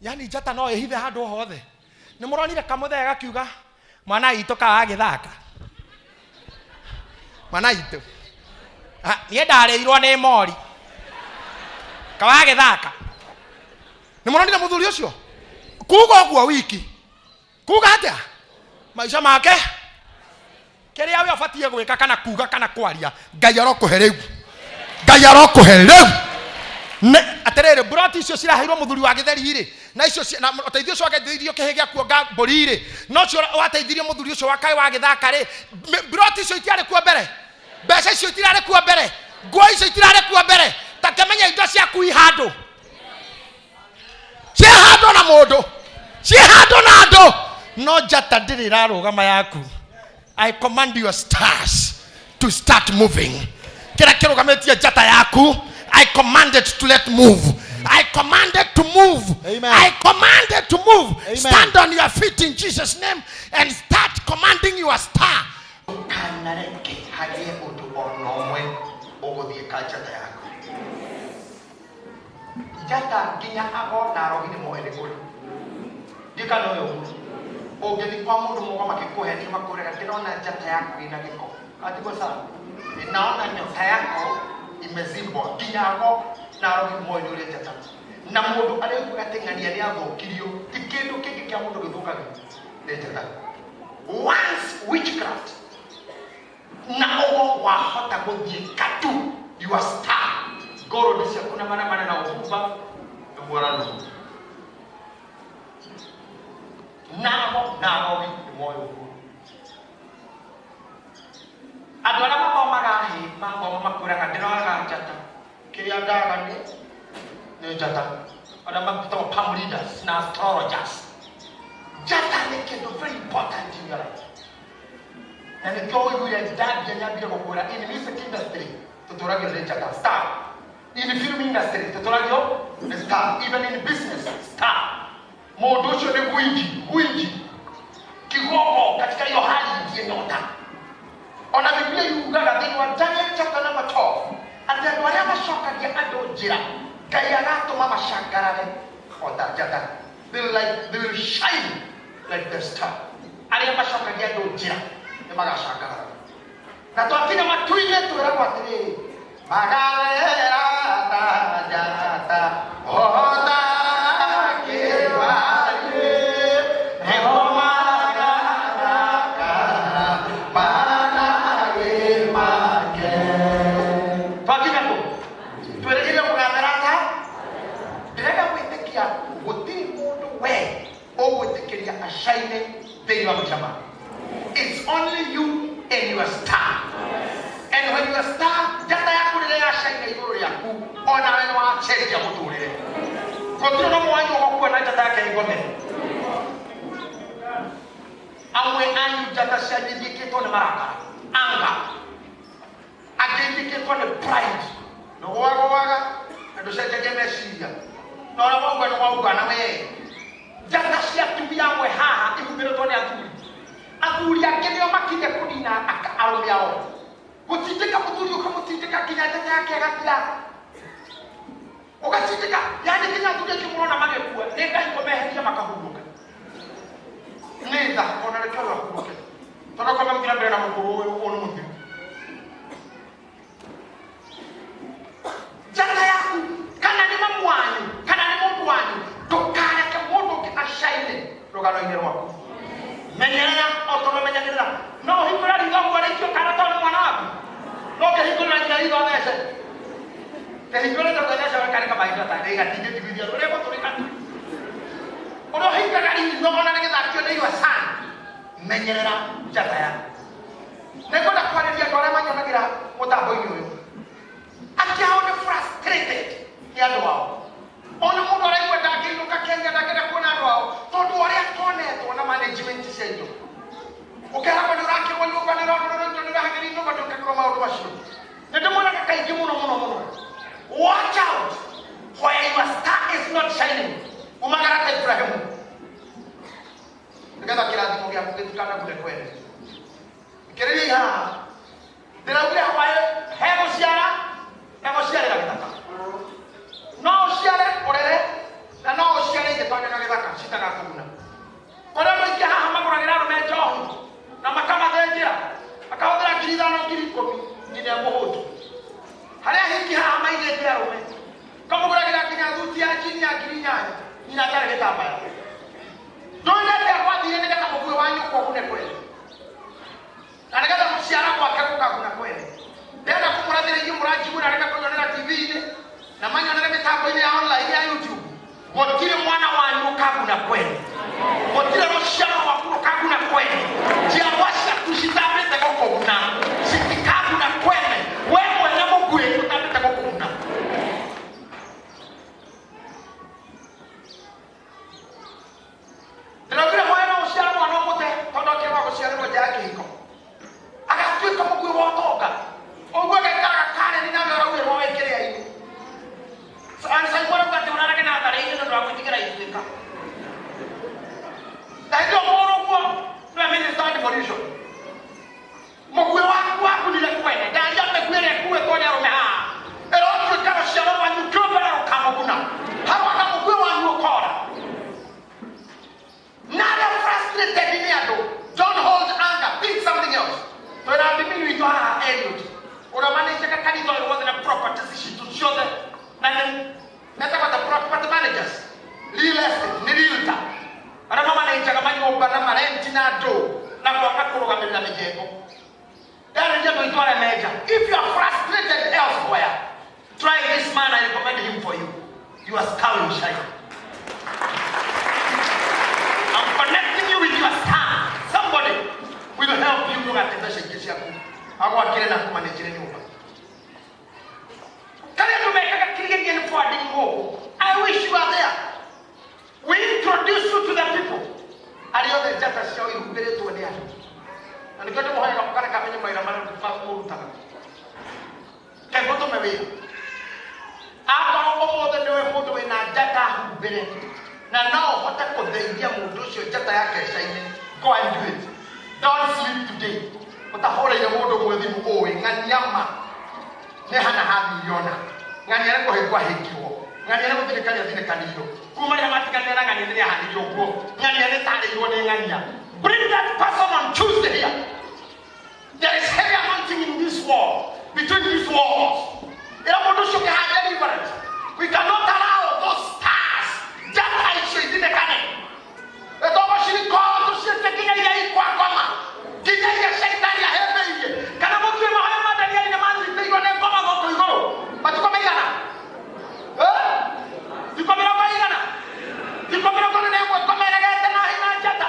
yani njata no ĩhithe handũ hothe. Nĩ mũronire kamũthee gakiuga mwana witũ kawagĩthaka, mwana witũ niĩ ndarĩirwo nĩ mori, kawagĩthaka. Nĩ mũronire mũthuri ũcio kuga ũguo wiki, kuga atĩa maica make, kĩrĩa we ũbatiĩ gwĩka kana kuga kana kwaria, Ngai arokũhe rĩu, Ngai arokũhe rĩu. Atĩrĩrĩ, mburoti icio ciraheirwo mũthuri wa gĩtheri rĩ, na icio na ũteithio ũcio wateithirio kĩhĩ gĩa kuonga mbũri rĩ, na ũcio wateithirio mũthuri ũcio wa kaĩ wa gĩthaka rĩ, mburoti icio itiarĩ kuo mbere, mbeca icio itirarĩ kuo mbere, nguo icio itirarĩ kuo mbere. Ta kĩmenya indo ciaku i handũ, ciĩ handũ na mũndũ, ciĩ handũ na andũ, no njata ndĩrĩ ĩrarũgama yaku. I command your stars to start moving. Kĩrĩa kĩrũgamĩtie njata yaku, I command it to let move. I command it to move. Amen. I command it to move. Amen. Stand on your feet in Jesus' name and start commanding your star. Kanareke hagĩe ũndũ o na ũmwe ũgũthiĩ ka njata yaku. Njata nginya ago na arogi nĩ moĩ nĩ kũrĩ. Ndikana ũyũ ũguo. Ũngĩthiĩ kwa mũndũ mũgo makĩkũhenia makwĩraga ndĩrona njata yaku ĩna gĩko. Atiguo sawa? Ninaona nyota yako imezimbwa. Nginya ago na arogi moĩ nĩ ũrĩa njata. Na mũndũ arĩa atĩ ng'ania nĩ athũkirio, ti kĩndũ kĩngĩ kĩa mũndũ gĩthũkagio nĩ njata. Once witchcraft na ũgo wahota gũthiĩ katu your star, ngoro ciaku na manemane na ũbumba nĩ mwarano. Nago na arogi nĩ moĩ ũguo. Andũ arĩa mathomaga hĩ mathoma makwĩraga ndĩroraga njata, kĩrĩa ndaga nĩ njata. Arĩa metagwo palm readers na astrologers. Njata nĩ kĩndũ very important in your life. Na nĩkĩo ũiguire ndambia nyambire gũkwĩra in music industry tũtũragio nĩ njata, star. In film industry tũtũragio nĩ star. Even in business, star. Mũndũ ũcio nĩ gwinji, gwinji. Kigogo katika hiyo hali ndiye nyota. Ona Biblia yugaga thĩinĩ wa Daniel chapter number 12 atĩ andũ arĩa macokagia andũ njĩra, Ngai agatũma macangarare o ta njata. They will shine like the star. Arĩa macokagia andũ njĩra nĩ magacangarara. Na twakinya matu-inĩ twĩragwo atĩrĩrĩ, magatherera ta njata, o ta kĩwariĩ, nĩho magatherera. Ndũkacaine thĩinĩ wa maica maku. It's only you and your star. And when your star, njata yaku rĩrĩa yacaina igũrũ rĩaku, onawe nĩ wacenjia mũtũrĩre. Gũtirĩ na ũmwe wanyu ũgũkua na njata yake ĩgome. Amwe anyu njata cianyu ithiĩkĩtwo nĩ marakara, anger. Angĩ ithiĩkĩtwo nĩ pride. Nĩgũagũaga na ndũcenjagia meciria. Na ũrĩa wauga nĩ wauga na wee. Njata cia atumia amwe haha ihumbĩrĩtwo nĩ athuri. Athuri angĩ nĩo makinde kũnina arũme ao. Gũtindĩka mũthuri ũkamũtindĩka nginya njata yake ĩgathira. Ũgatindĩka, yani nginya athuri angĩ mũrona magĩkua, nĩ Ngai kũmeheria makahurũka. Nĩ tha, ona reke ũyũ ahurũke. Tondũ korwo megũthiĩ na mbere na mũkũrũ ũyũ, ũyũ nĩ mũthiru. Njata yaku, kana nĩ mamu wanyu, kana nĩ mũndũ wanyu, ndũkareke mũndũ ũngĩ acaine rũgano-inĩ rwaku. Menyerera o ta ũrĩa ũmenyagĩrĩra. No ũhingũre ritho ũguo rĩikio kana tondũ nĩ mwana waku. No ũkĩhingũrĩra nyina ritho thece. Kĩhingũrĩte ũgathece ũkareka mahinda ta rĩ gatingĩtigithia ũrĩa gũtũrĩka. Ũrĩa ũhingaga ritho ona rĩgĩthakio nĩ your son. Menyerera njata yaku. Nĩngwenda kwarĩria andũ arĩa manyonagĩra mũtambo-inĩ ũyũ. Angĩ ao nĩ frustrated nĩ andũ ao. Ona mũndũ araigua ndangĩinũka Kenya, ndangĩenda kuona andũ ao, tondũ ũrĩa atonetwo na management cia indo. Ũkeragwo nĩ ũrakĩrwo nyũmba, nĩ ũrororwo indo, nĩ ũrahagĩrio nyũmba, ndũkekĩrwo maũndũ macio. Nĩ ndĩmonaga kaingĩ mũno mũno mũno. Watch out where your star is not shining. Umagara ta Ibrahimu. Nĩgetha kĩrathimo gĩaku gĩtikanagune kwene. Kĩrĩria haha. Ndĩraugire hwaĩ he gũciara na gũciarĩra gĩthaka. No ũciare ũrere na no ũciare igĩtonyaga gĩthaka citagakũguna. Kũrĩ andũ aingĩ haha magũragĩra arũme njohi na makamathĩnjĩra, akahũthĩra 5,000 10,000 nginya mũhũtu. Harĩa hingi haha maigĩte arũme, kamũgũragĩra nginya thuti ya njini ya 8,000 nginya atarĩ gĩtambaya. Ndũĩ nĩ atĩa gwathire nĩgetha mũkuĩ wa nyũkwa ũgune kwene. Na nĩgetha mũciara gwake gũkaguna kwene. Ndĩrenda kũmũrathĩra inyuĩ mũranjiguĩra arĩa mekũnyonera TV-inĩ na manyonere mĩtambo-inĩ ya online ya YouTube. Gũtirĩ mwana wanyu ũkaguna kwene. Gũtirĩ rũciaro rwaku rũkaguna kwene. Njiarwa ciaku citambĩte gũkũguna, citikaguna kwene. We mwene mũkuĩ ũtambĩte gũkũguna. Ndĩraugire mwana no ũciare mwana ũmũte tondũ akĩrwa gũciarĩrwo nja ya kĩhiko. Agatuĩka mũkuĩ wa ũtonga. Ũguo agaikaraga Kareni nawe ũraurĩrwo wĩ kĩrĩa-inĩ. Anicaigua arauga atĩ ũrarage na tharĩ-inĩ nĩ ũndũ wa gwĩtigĩra ituĩka. Na hĩndĩ ĩyo mũrũguo nĩwe minister wa devolution. Mũkuĩ waku wakunire kwene. Ndaria mĩkuĩ ĩrĩa ĩkuĩtwo nĩ arũme haha. Ĩrotuĩka rũciaro rwanyu kĩũmbe na rũkamũguna. Harwaga mũkuĩ wanyu ũkora. Na arĩa frustrated nĩ andũ, don't hold anger, think something else. Twĩna admin witũ haha Eliud, ũrĩa manageaga kanitha ũyũ wothe na properties citũ ciothe, na nĩ metagwo the property managers, real estate, nĩ realtor. Arĩa mamanageaga manyũmba na marenti na andũ na gwaka kũrũgamĩrĩra mĩjengo. Ndarĩria andũ aitũ arĩa menja. If you are frustrated elsewhere, try this man, I recommend him for you. Your star will shine. I'm connecting you with your star. Somebody will help you ndũgate mbeca ingĩ ciaku. Agwakĩre na akũmanĩnjĩre nyũmba. Karĩa andũ mekaga kĩgerio nĩ forwarding gũkũ. I wish you are there. We introduce you to the people. Arĩa othe njata ciao ihumbĩrĩtwo nĩ andũ. Na nĩkĩo ndĩmũhoyaga mũkareka menye mawĩra marĩa mũrutaga. Ngai mũtũme wĩra. Akorwo ũmũthĩ nĩwe mũndũ wĩna njata humbĩre na no ũhote kũtheithia mũndũ ũcio njata yake ĩcaine, go and do it. Don't sleep today. Ũtahũrĩire mũndũ ũmwe thimũ ũĩ ng'ania ma nĩ hana hathire ona ng'ania nĩ kũhĩngwo ahĩngirwo, ng'ania nĩ gũthinĩkanio athinĩkanirio. Kuma rĩrĩa matiganire na ng'ania nĩ ahanirio ũguo, ng'ania nĩ tarĩirwo nĩ ng'ania. Bring that person on Tuesday here. There is heavy anointing in this wall, between these walls. Ĩra mũndũ ũcio ũkĩhanda deliverance. We cannot allow those stars njata icio ithinĩkane. Ĩtogociriko tũciĩte nginya iria ikwa ngoma, nginya iria caitani ahĩmbĩirie. Kana mũtue mahoya ma Danieli nĩ mathirĩirwo nĩ ngoma gũkũ igũrũ. Matukũ maigana? Thikũ mĩrongo igana? Thikũ 41 ngoma ĩregete na hinya njata.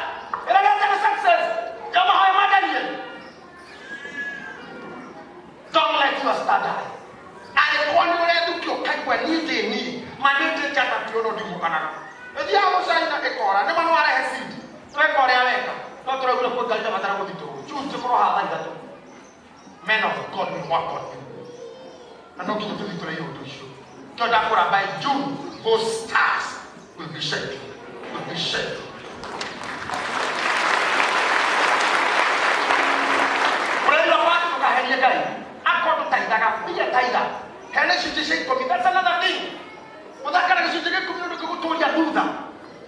Ndakũra by June those stars will be shining, will be shining. Ũraigua watu ndũkaherie Ngai. Akorwo ndũtaithaga, mbia taitha. Heana icunjĩ cia ikũmi. That's another thing. Gũthaka na gĩcunjĩ gĩa ikũmi nĩ ũndũ ũngĩgũtũria thutha.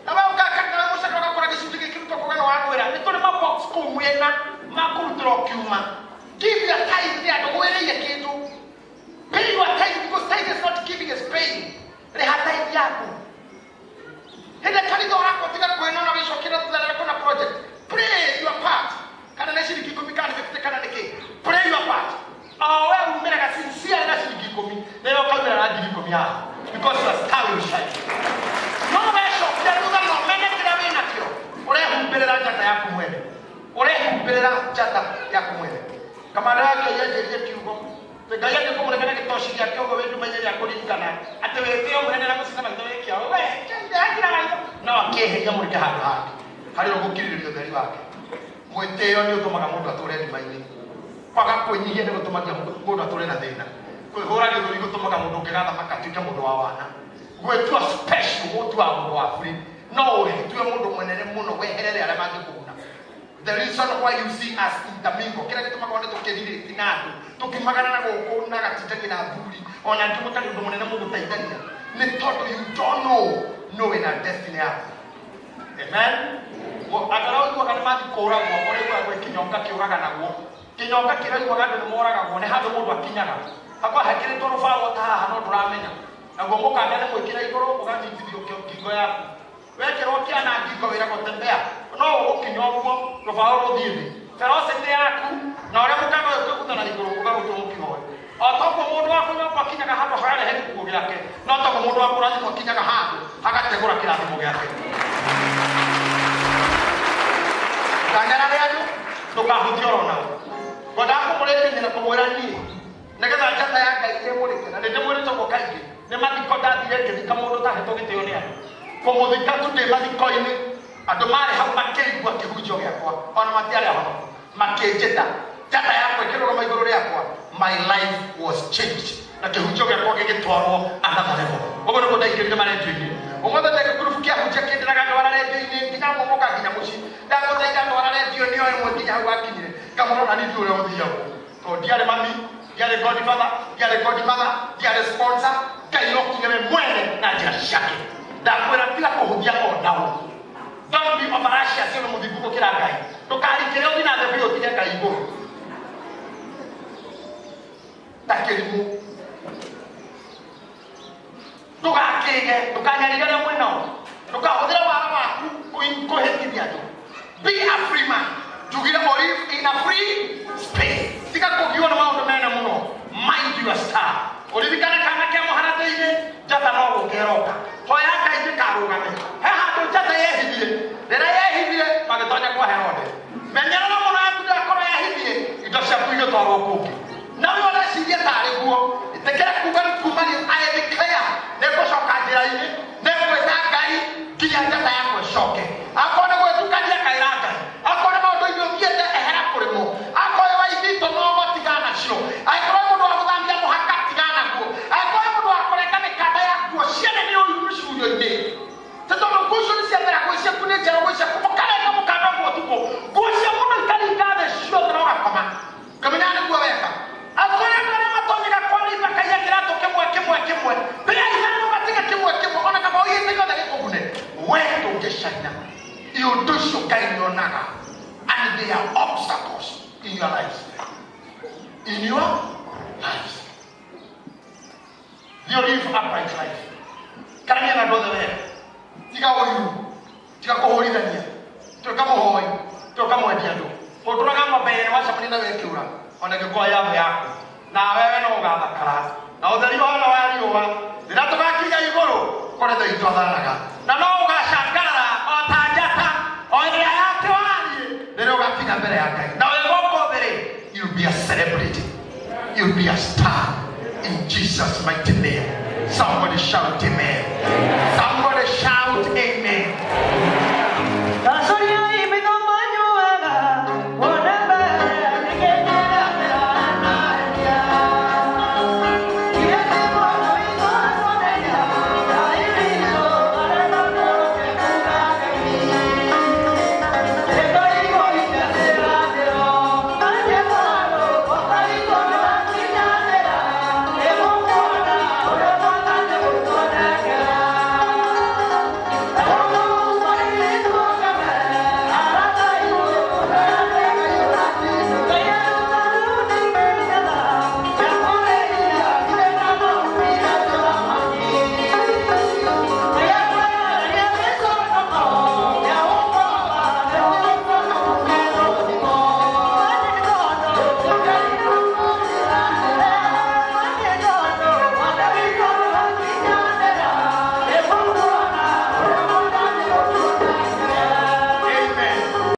Na we ũgaka na mũcaka ũgakora gĩcunjĩ gĩkĩ rutwo kũgana wa ngwĩra. Nĩ tũrĩ mabox kũu mwena ma kũrutĩra ũkiuma. Give your tithe nĩ andũ gwĩrĩire kĩndũ. Pay your tithe because tithe is not giving is paying. Rĩha tithe yaku. Hĩndĩ kanitha ũrakwo tiga kwĩna na wĩcokere thutha rĩrĩa kwĩna project. Pray your part. Kana nĩ ciringi ikũmi kana nĩ 50 kana nĩ kĩ. Pray your part. O we umĩraga sincere na ciringi ikũmi nĩwe ũkaumĩra na ngiri ikũmi haha. Because your star will shine. No wecokia thutha no mene kĩrĩa wĩnakĩo. Ũrehumbĩrĩra njata yaku mwene. Ũrehumbĩrĩra njata yaku mwene. Kamanda yake yenjĩrie kiugo. Ngai angĩkũmũreka na gĩtoci gĩake ũguo wĩ nduma-inĩ gĩa kũririkana atĩ wĩtĩo mũnene na gũcina maitho wĩ kĩao we ndekira maitho no akĩeheria mũreke handũ hangĩ harĩ ũgũkirĩrĩria ũtheri wake. Mwĩtĩo nĩ ũtũmaga mũndũ atũre nduma-inĩ. Kwaga kwĩnyihia nĩ gũtũmagia mũndũ atũre na thĩna. Kwĩhũra gĩthũri gũtũmaga mũndũ ũngĩgathamaka atuĩke mũndũ wa wana. Gwĩtua special gũtuaga mũndũ wa buri. No ũtue mũndũ mũnene mũno weherere arĩa mangĩkũguna. The reason why you see us intermingle, kĩrĩa gĩtũmaga wone tũkĩrirĩti na andũ, tũkiumagara na gũkũ na gatindania na athuri, ona angĩ mũtarĩ ũndũ mũnene mũgũteithania, nĩ tondũ you don't know, no wĩna destiny yaku. Amen. Andũ arĩa ũiguaga nĩ mathiĩ kũragwo, ũraiguaga gwĩ kĩnyonga kĩũraganagwo. Kĩnyonga kĩrĩa ũiguaga andũ nĩ moragagwo, nĩ handũ mũndũ akinyaga. Hakwa hekĩrĩtwo rũbaũ ta haha no ndũramenya. Naguo mũkanda nĩ mwĩkĩre igũrũ ũganyitithio ngingo yaku. Wekĩrwo kĩana ngingo wĩragwo tembea, no ũgũkinya ũguo rũbaũ rũthiĩ thĩ. Velocity yaku na ũrĩa mũkanda ũyũ ũkĩguthana igũrũ ũgagũtua mũkinya ũyũ. O toguo mũndũ wa kũnyua akinyaga handũ hakarehe gĩkuũ gĩake, no toguo mũndũ wa kũrathimwo akinyaga handũ hagategũra kĩrathimo gĩake. Ndũkanyarare andũ, ndũkahutie oro nao. Ngwendaga kũmũrĩkĩria na kũmwĩra niĩ nĩgetha njata ya Ngai ĩmũrĩke, na nĩndĩmwĩrĩte ũguo kaingĩ, nĩ mathiko ndathire ngĩthika mũndũ ũtahetwo gĩtĩo nĩ andũ. Kũmũthika tu ndĩ mathiko-inĩ, andũ marĩ hau makĩigua kĩhunjio gĩakwa, ona matiarĩ ahonoku, makĩnjĩta njata yakwa ĩkĩrũgama igũrũ rĩakwa. My life was changed, na kĩhunjio gĩakwa gĩgĩtwarwo another level. Ũguo nĩguo ndaingĩrire marendio-inĩ. Ũmũthĩ ndĩ gĩkurubu kĩahunjia kĩndĩraga ndwara rendio-inĩ nginya momoka nginya mũciĩ. Ndagũthaitha ndwara rendio nĩyo ĩmwe nginya hau wakinyire, ngamũrora nĩ ithuĩ ũrĩa ũthiagwo. Tondũ ndiarĩ mami, ndiarĩ godfather, ndiarĩ godmother, ndiarĩ sponsor, Ngai okire we mwene na njĩra ciake. Ndakwĩra tiga kũhũthia o nao. Don't be overrighteous, ũrĩ mũthingu gũkĩra Ngai. Ndũkarikĩre ũthiĩ na thĩ biũ ũtige Ngai igũrũ. Ta kĩrimũ. Ndũgakĩge, ndũkanyarire arĩa mwĩ nao. Ndũkahũthĩre wara waku kũhĩtithia andũ. Be a free man. Njugire o live in a free space. Tiga kũgiwo nĩ maũndũ mene mũno. Mind your star. Ũririkane kana kĩa mũharatĩ-inĩ, njata no gũkeroka. Hoya Ngai ndĩkarũgame. He handũ njata yehithire. Rĩrĩa yehithire, magĩtonya kwa Herode. Menyerera mũno yaku ndĩgakorwo yehithire, indo ciaku igĩtwarwo kũngĩ. Na ũyũ ũreciria tarĩ guo, ĩtĩkĩra kuga kuma rĩu, I declare, nĩngũcoka njĩra-inĩ, nĩngwĩta Ngai nginya njata yakwa ĩcoke. Akorwo nĩ gwĩtukania kaĩra Ngai. Akorwo nĩ maũndũ inyuĩ ũthiĩte ehera kũrĩ mo. Akorwo wĩ wa ithitũ nogo tigana nacio. Angĩkorwo wĩ mũndũ wa gũthambia mũhaka tigana naguo. Angĩkorwo wĩ mũndũ wa kũrenga mĩkanda ya nguo ciene nĩ ũiru mĩcurio-inĩ. Nĩ tondũ nguo icio nĩ ciathera, nguo ciaku nĩ njerũ, nguo ciaku mũkarenga mũkanda ũguo ũtukũ. Nguo cia mũndũ ikaringa thĩ ciothe na ũgakoma. Ngamenya nĩguo weka. Angĩkorwo andũ arĩa matonyaga kwa neighbor makaiya kĩratũ kĩmwe kĩmwe kĩmwe, mbĩa ithano ũgatiga kĩmwe kĩmwe, ona kaba ũiyĩte gĩothe gĩkũgune, we ndũngĩcaina. Iũndũ icio Ngai nĩonaga, and they are obstacles in your lives. In your lives. You live upright life. Karania na andũ othe wega. Tiga ũiru, tiga kũhũrithania, tuĩka mũhoi, tuĩka mwendia andũ. Hũndũraga ng'ombe ĩrĩa wacemania nayo ĩkĩũra, ona ĩngĩkorwo ya thũ yaku. Nawe we no ũgathakara, na ũtheri wona wa riũa, rĩrĩa tũgakinya igũrũ, kũrĩ thũ itũ athanaga. Na no ũgacangarara o ta njata, o ĩrĩa ya kĩwariĩ, rĩrĩa ũgakinya mbere ya Ngai. Na wĩ gũkũ thĩ rĩ, you'll be a celebrity. You'll be a star in Jesus' mighty name. Somebody shout amen. Somebody shout amen.